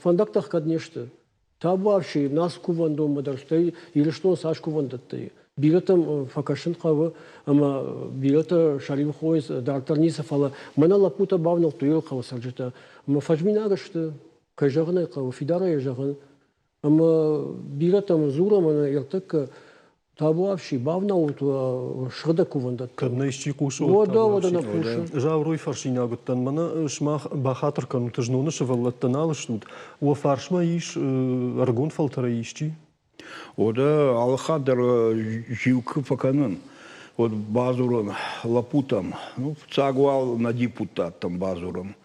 фӕндӕгтӕ ӕхгӕд не сты. Табуафси, нас кувӕндонмӕ дӕр, стӕй Ирыстон цас кувӕндӕттӕ и. Бирӕтӕм фӕкӕсын хъӕуы ӕмӕ бирӕтӕ сӕриу хойынц, дарддӕр ницы, фӕлӕ мӕнӕ лӕппутӕ бавнӕлдтой Ирыхъӕуы цӕрджытӕ ӕмӕ фӕзминаг сты, кӕй зӕгъын ӕй хъӕуы, фидарӕй зӕгъын. Ӕмӕ бирӕтӕм дзурӕм ӕмӕ ӕртӕккӕ Табуафси, бавналут сыгъдӕг кувӕндӕттӕ. Кӕд нӕ исчи хъусы, уӕд уӕдӕ нӕ хъусы. Заур, фӕрсинаг уыдтӕн, мӕнӕ сымах бахатыр кӕнут, зноны сывӕллӕттӕ нал стут. Уӕ фарсмӕ ис ӕрыгон фӕлтӕрӕй исчи? Уӕдӕ алы хатт дӕр зиу куы фӕкӕнын, уӕд бадзурын лӕппутӕм. Ну, фыццаг уал нӕ депутаттӕм бадзурын.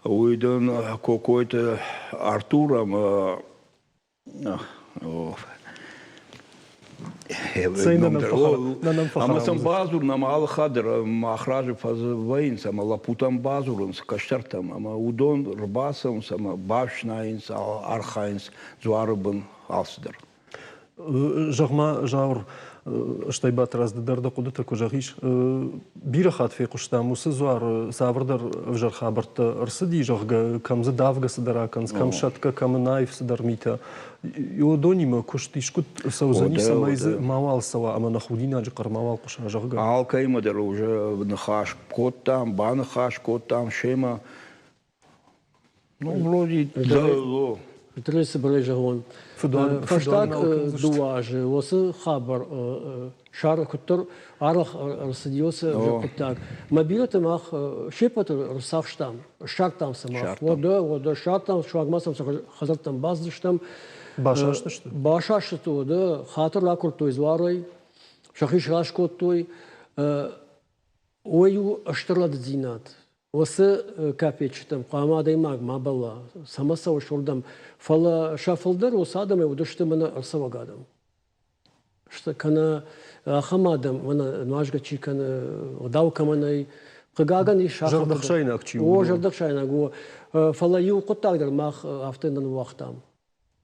Уый дын Кокойты Артур ӕмӕ Ӕмӕ сӕм бадзурын ӕмӕ алы хатт дӕр мах разы фӕвӕййынц ӕмӕ лӕппутӕм бадзурынц кӕстӕртӕм ӕмӕ уыдон ӕрбацӕуынц ӕмӕ бафснайынц, архайынц дзуары бын алцыдӕр. Зӕгъ-ма, Зауыр, стӕй Батрадз, ды дӕр дӕ хъуыдытӕ куы зӕгъис, бирӕ хатт фехъуыстам, уыцы дзуары цавӕрдӕр ӕвзӕр хабӕрттӕ ӕрцыди, зӕгъгӕ, кӕм дзы давгӕ цыдӕр акӕнынц, кӕм сӕтгӕ, кӕм ын аив цыдӕр митӕ. Уыдонимӕ куыст искуыд цӕудзӕни, цӕмӕй дзы мауал цӕуа ӕмӕ нӕ худинаджы хъӕр мауал хъуыса, зӕгъгӕ? Алкӕимӕ дӕр уже ныхас кодтам, баныхас кодтам семӕ. Ну, вроде да. Петрой цыбырӕй зӕгъон. Фӕстаг дыууӕ азы уыцы хабар сӕр куыддӕр арӕх ӕрцыди уыцы хъуыддаг. Мӕ бирӕты мах се ппӕты ӕрцахстам, ссардтам сӕ мах. Уӕдӕ, уӕдӕ ссардтам, суанг ма сӕм сӕ хӕдзӕрттӕм бацыдыстӕм. Басастысты? Басастысты, уӕдӕ хатыр ракуырдтой дзуарӕй, сӕхи сраст кодтой. Уый у стыр лӕгдзинад. Уыцы капеччытӕм хъуамӕ адӕймаг ма бӕлла, цӕмӕ цӕуыс уырдӕм. Фӕлӕ сӕ фылдӕр уыцы адӕмӕй уыдысты мӕнӕ ӕрцӕуӕг адӕм. Сты кӕнӕ ахӕм адӕм, мӕнӕ нуазгӕ чи кӕны, ӕгъдау кӕмӕ нӕй. Хъыгагӕн ис ахӕм. Зӕрдӕхсаинаг чи у? О, зӕрдӕхсаинаг у. Фӕлӕ иу хъуыддаг дӕр мах афтӕ нӕ ныууагътам.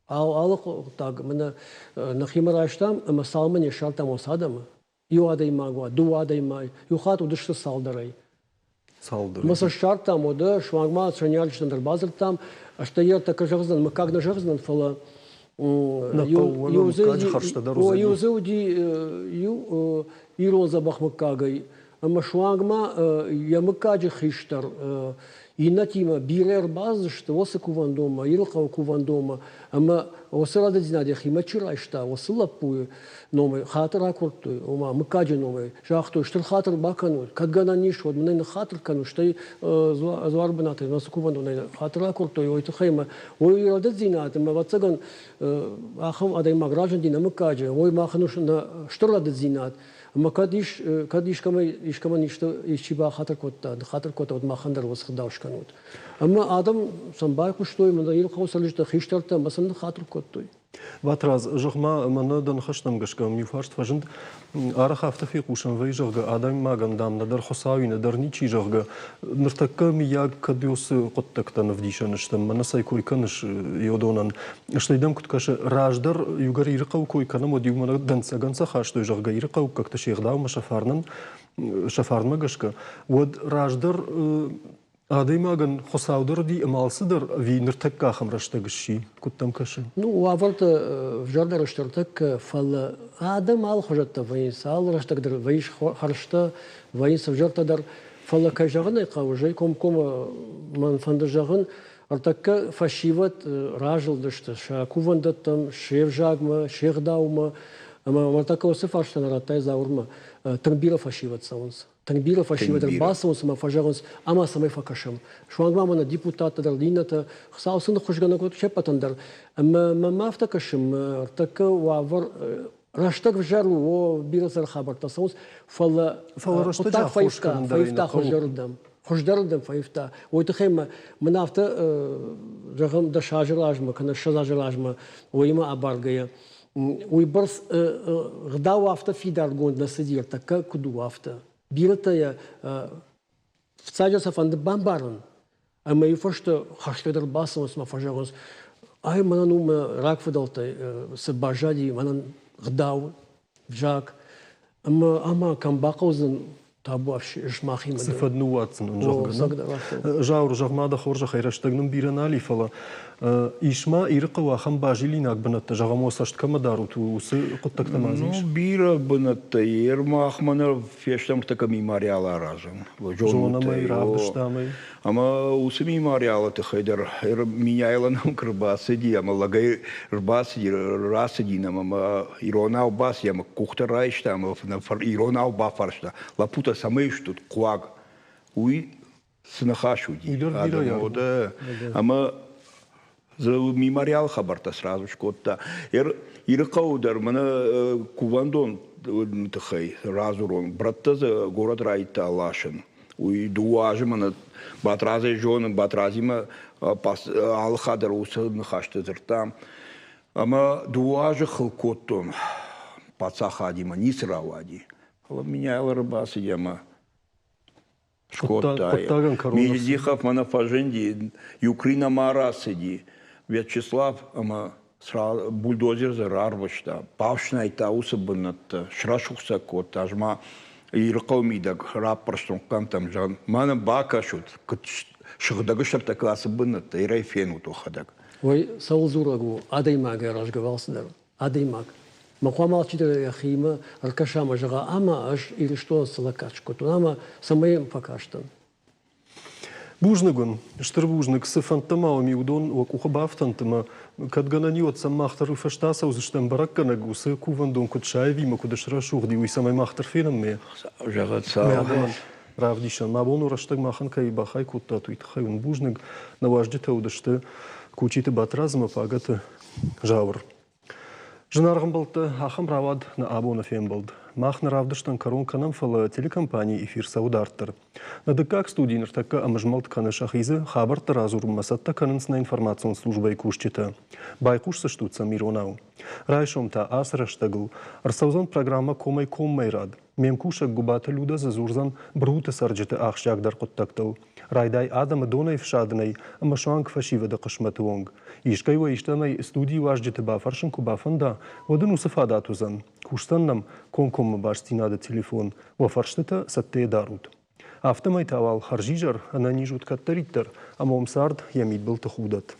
Алы хъуыддаг мӕнӕ нӕхимӕ райстам ӕмӕ цалынмӕ не ссардтам уыцы адӕмы, иу адӕймаг уа, дыууӕ адӕймаг, иу хатт уыдысты цалдӕрӕй. Цалдӕр. Мӕ сӕ ссардтам, уӕдӕ суанг ма сӕниарджытӕн дӕр бадзырдтам, стӕй йӕ тӕккӕ зӕгъдзынӕн, мыггаг нӕ зӕгъдзынӕн, фӕлӕ иу дзы уыди иу ирон дзӕбӕх мыггагӕй, ӕмӕ суанг ма йӕ мыггаджы хистӕр иннӕтимӕ бирӕ ӕрбацыдысты уыцы кувӕндонмӕ, Ирыхъӕуы кувӕндонмӕ, ӕмӕ уыцы рӕдыддзинад йӕхимӕ чи райста, уыцы лӕппуйы номӕй хатыр ракодтой, ома мыггаджы номӕй загътой, стыр хатыр бакӕнут, кӕд гӕнӕн ис, уӕд мын ӕй ныххатыр кӕнут, стӕй дзуар бынатӕй мӕ цы кувӕндонӕй хатыр ракодтой, уый тыххӕй мӕ уый рӕдыддзинад ӕмӕ ӕвӕццӕгӕн ахӕм адӕймаг разынди нӕ мыггаджы, уый махӕн у стыр рӕдыддзинад. Ӕмӕ кӕд ис, кӕд искӕмӕй искӕмӕн исты исчи бахатыр кодта, ныххатыр кодта, уӕд махӕн дӕр уыцы гъдау скӕнут. Ӕмӕ адӕм сӕм байхъуыстой, мӕнӕ Ирыхъӕуы цӕрджытӕ, хистӕртӕ ӕмӕ сын ныххатыр кодтой. Батрадз, зӕгъ-ма, мӕнӕ дӕ ныхӕстӕм гӕсгӕ иу фарст фӕзынд. Арӕх афтӕ фехъусӕн вӕййы, зӕгъгӕ, адӕймагӕн, дам, нӕдӕр Хуыцауи, нӕдӕр ничи, зӕгъгӕ. Ныртӕккӕ, мыййаг, кӕд уыцы хъуыддӕгтӕн ӕвдисӕн стӕм, мӕнӕ цӕй кой кӕныс Йодонӕн. Стӕй дӕм куыд кӕсы, раздӕр иугӕр Ирыхъӕуы кой кӕнӕм, уӕд-иу мӕнӕ дӕнцӕгӕн сӕ хастой, зӕгъгӕ, ирыхъӕуккӕгтӕ се гъдаумӕ, сӕ фарнӕн, сӕ фарнмӕ гӕсгӕ, уӕд раздӕр Адӕймагӕн Хуыцау дӕр уыди ӕмӕ алцыдӕр ӕви ныртӕккӕ ахӕм рӕстӕг сси? Куыд дӕм кӕсы? Ну, уавӕртӕ ӕвзӕрдӕр сты ӕртӕккӕ, фӕлӕ адӕм алыхуызӕттӕ вӕййынц, алы рӕстӕг дӕр вӕййынц хӕрзтӕ, вӕййынц ӕвзӕртӕ дӕр. Фӕлӕ, кӕй зӕгъын ӕй хъӕуы, зӕй комкоммӕ мӕн фӕнды зӕгъын, ӕртӕккӕ фӕсивӕд разылдысты сӕ кувӕндӕттӕм, се взагмӕ, се гъдаумӕ. Ӕмӕ ӕртӕккӕ уыцы фарстӕн радтай Зауырмӕ. Тынг бирӕ фӕсивӕд цӕуынц. Тынг бирӕ фӕсивӕд ӕрбацӕуынц ӕмӕ фӕзӕгъынц, ӕмӕ цӕмӕй фӕкӕсӕм. Суанг ма мӕнӕ депутаттӕ дӕр, иннӕтӕ, Хуыцау сын ӕххуысгӕнӕг уӕд се ппӕтӕн дӕр. Ӕмӕ мӕм афтӕ кӕсы, ӕртӕккӕ уавӕр рӕстӕг взӕр у, о, бирӕ цӕр хабӕрттӕ цӕуынц, фӕлӕ хъуыддаг фӕивта, фӕивта хуыздӕрырдӕм. Хуыздӕрырдӕм фӕивта. Уый тыххӕй мын афтӕ, зӕгъӕм, 10 азы размӕ кӕнӕ 20 азы размӕ уыимӕ абаргӕйӕ, уыйбӕрц гъдау афтӕ фидаргонд нӕ цыди, ӕртӕккӕ куыд у, афтӕ. Бирӕтӕ йӕ фыццаджы сӕ фӕнды бамбарын, ӕмӕ иу фӕстӕ хӕстӕгдӕр бацӕуынц ӕмӕ фӕзӕгъынц, ай мӕнӕн у мӕ рагфыдӕлтӕй цы баззади, мӕнӕн гъдау, взаг, ӕмӕ ӕмӕ кӕм бахъӕудзӕн табуафси сымахимӕ. Цы фӕд ныууадздзынӕн, зӕгъгӕ. Зауыр, зӕгъ-ма дӕ хорзӕхӕй, рӕстӕг нын бирӕ нал и, фӕлӕ ис ма Ирыхъӕуы ахӕм базилинаг бынӕттӕ, зӕгъӕм, уӕ цӕст кӕмӕ дарут, уыцы хъуыддӕгтӕ ма дзы ис? Ну, бирӕ бынӕттӕ. Ермахмӕ нӕ фестӕм тӕккӕ мемориал аразӕм. Зонӕм ӕй, равдыстам ӕй. Ӕмӕ уыцы мемориалы тыххӕй дӕр Меняйло нӕм куы рбацыди ӕмӕ лӕгӕй рбацыди, рацыди нӕм ӕмӕ иронау бацыди ӕмӕ къухтӕ райста ӕмӕ иронау бафарста, лӕппутӕ цӕмӕй стут хъуаг? Уый цы ныхас уыди? Ӕмӕ дзы мемориал хабӕрттӕ сразу скодта. Ирыхъӕуы дӕр мӕнӕ кувӕндон тыххӕй радзурон. Брӕттӕ дзы горӕт райдыдта ласын. Уый дыууӕ азы мӕнӕ Батрадзӕй зонын, Батрадзимӕ алы хатт дӕр уыцы ныхӕстӕ дзырдтам. Ӕмӕ дыууӕ азы хыл кодтон паддзахадимӕ, ницы рауади. Фӕлӕ Меняйло ӕрбацыди ӕмӕ скодта. Мельдихов мӕнӕ фӕзынди, Юкринӕмӕ рацыди. Вячеслав ӕмӕ бульдозер дзы рарвыста, бафснайдта уыцы бынӕттӕ, срӕсугъд сӕ кодта. Ӕз ма Ирыхъӕуы мидӕг раппӕрстон хъӕмтӕм, зӕгъын, мӕнӕ бакӕсут, куыд сыгъдӕг сӕртӕ ацы бынӕттӕ, Ирӕй фенут уӕхӕдӕг. Уый цӕуыл дзурӕг у адӕймагӕй рӕзгӕ балцы дӕр? Адӕймаг. Ма хъуамӕ алчидӕр йӕхимӕ ӕркӕса ӕмӕ зӕгъа, ӕмӕ ӕз Ирыстонӕн цы лӕггад скодтон ӕмӕ цӕмӕй йӕм фӕкастӕн. Бузныг уын, стыр бузныг, цы фӕндтӕ ма уӕм и, уыдон уӕ къухы бафтӕнт ӕмӕ кӕд гӕнӕн и, уӕд сӕм мах дӕр уый фӕстӕ ацӕудзыстӕм бӕрӕггӕнӕг уыцы кувӕндон куыд саив и ӕмӕ куыд срӕсугъд и, уый цӕмӕй мах дӕр фенӕм ме Зӕгъӕд цӕуы. Равдисӕн. Мӕ бон у рӕстӕг махӕн кӕй бахай кодтат, уый тыххӕй уын бузныг. Нӕ уазджытӕ уыдысты Кучиты Батрадз ӕмӕ Пагӕты Зауыр. Зынаргъ ӕмбӕлттӕ, ахӕм рауад нӕ абоны фембӕлд. Мах нӕ равдыстӕн кӕрон кӕнӕм, фӕлӕ телекомпанийы эфир цӕуы дарддӕр. Нӕ дыккаг студийы ныртӕккӕ ӕмызмӕлд кӕны сӕхи дзы хабӕрттӕ радзурынмӕ цӕттӕ кӕнынц нӕ информацион службӕйы кусджытӕ. Байхъусдзыстут сӕм иронау. Райсом та ацы рӕстӕгыл ӕрцӕудзӕн программӕ Комӕй-коммӕ рад. Ме мкусӕг Гуыбаты Людӕ дзы дзурдзӕн Бруты цӕрджыты ахсджиагдӕр хъуыддӕгтыл. Райдай адӕмы донӕй фсадынӕй ӕмӕ суанг фӕсивӕды хъысмӕты онг. Искӕй уӕ истӕмӕй студийы уазджыты бафӕрсын куы бафӕнда, уӕд ын уыцы фадат уыдзӕн. Кусдзӕн нӕм комкоммӕ бастдзинады телефон. Уӕ фӕрстытӕ цӕттӕйӕ дарут. Афтӕмӕй та уал хӕрзизӕр, ӕнӕниз ут кӕддӕриддӕр, ӕмӕ уӕм цард йӕ мидбылты худӕт.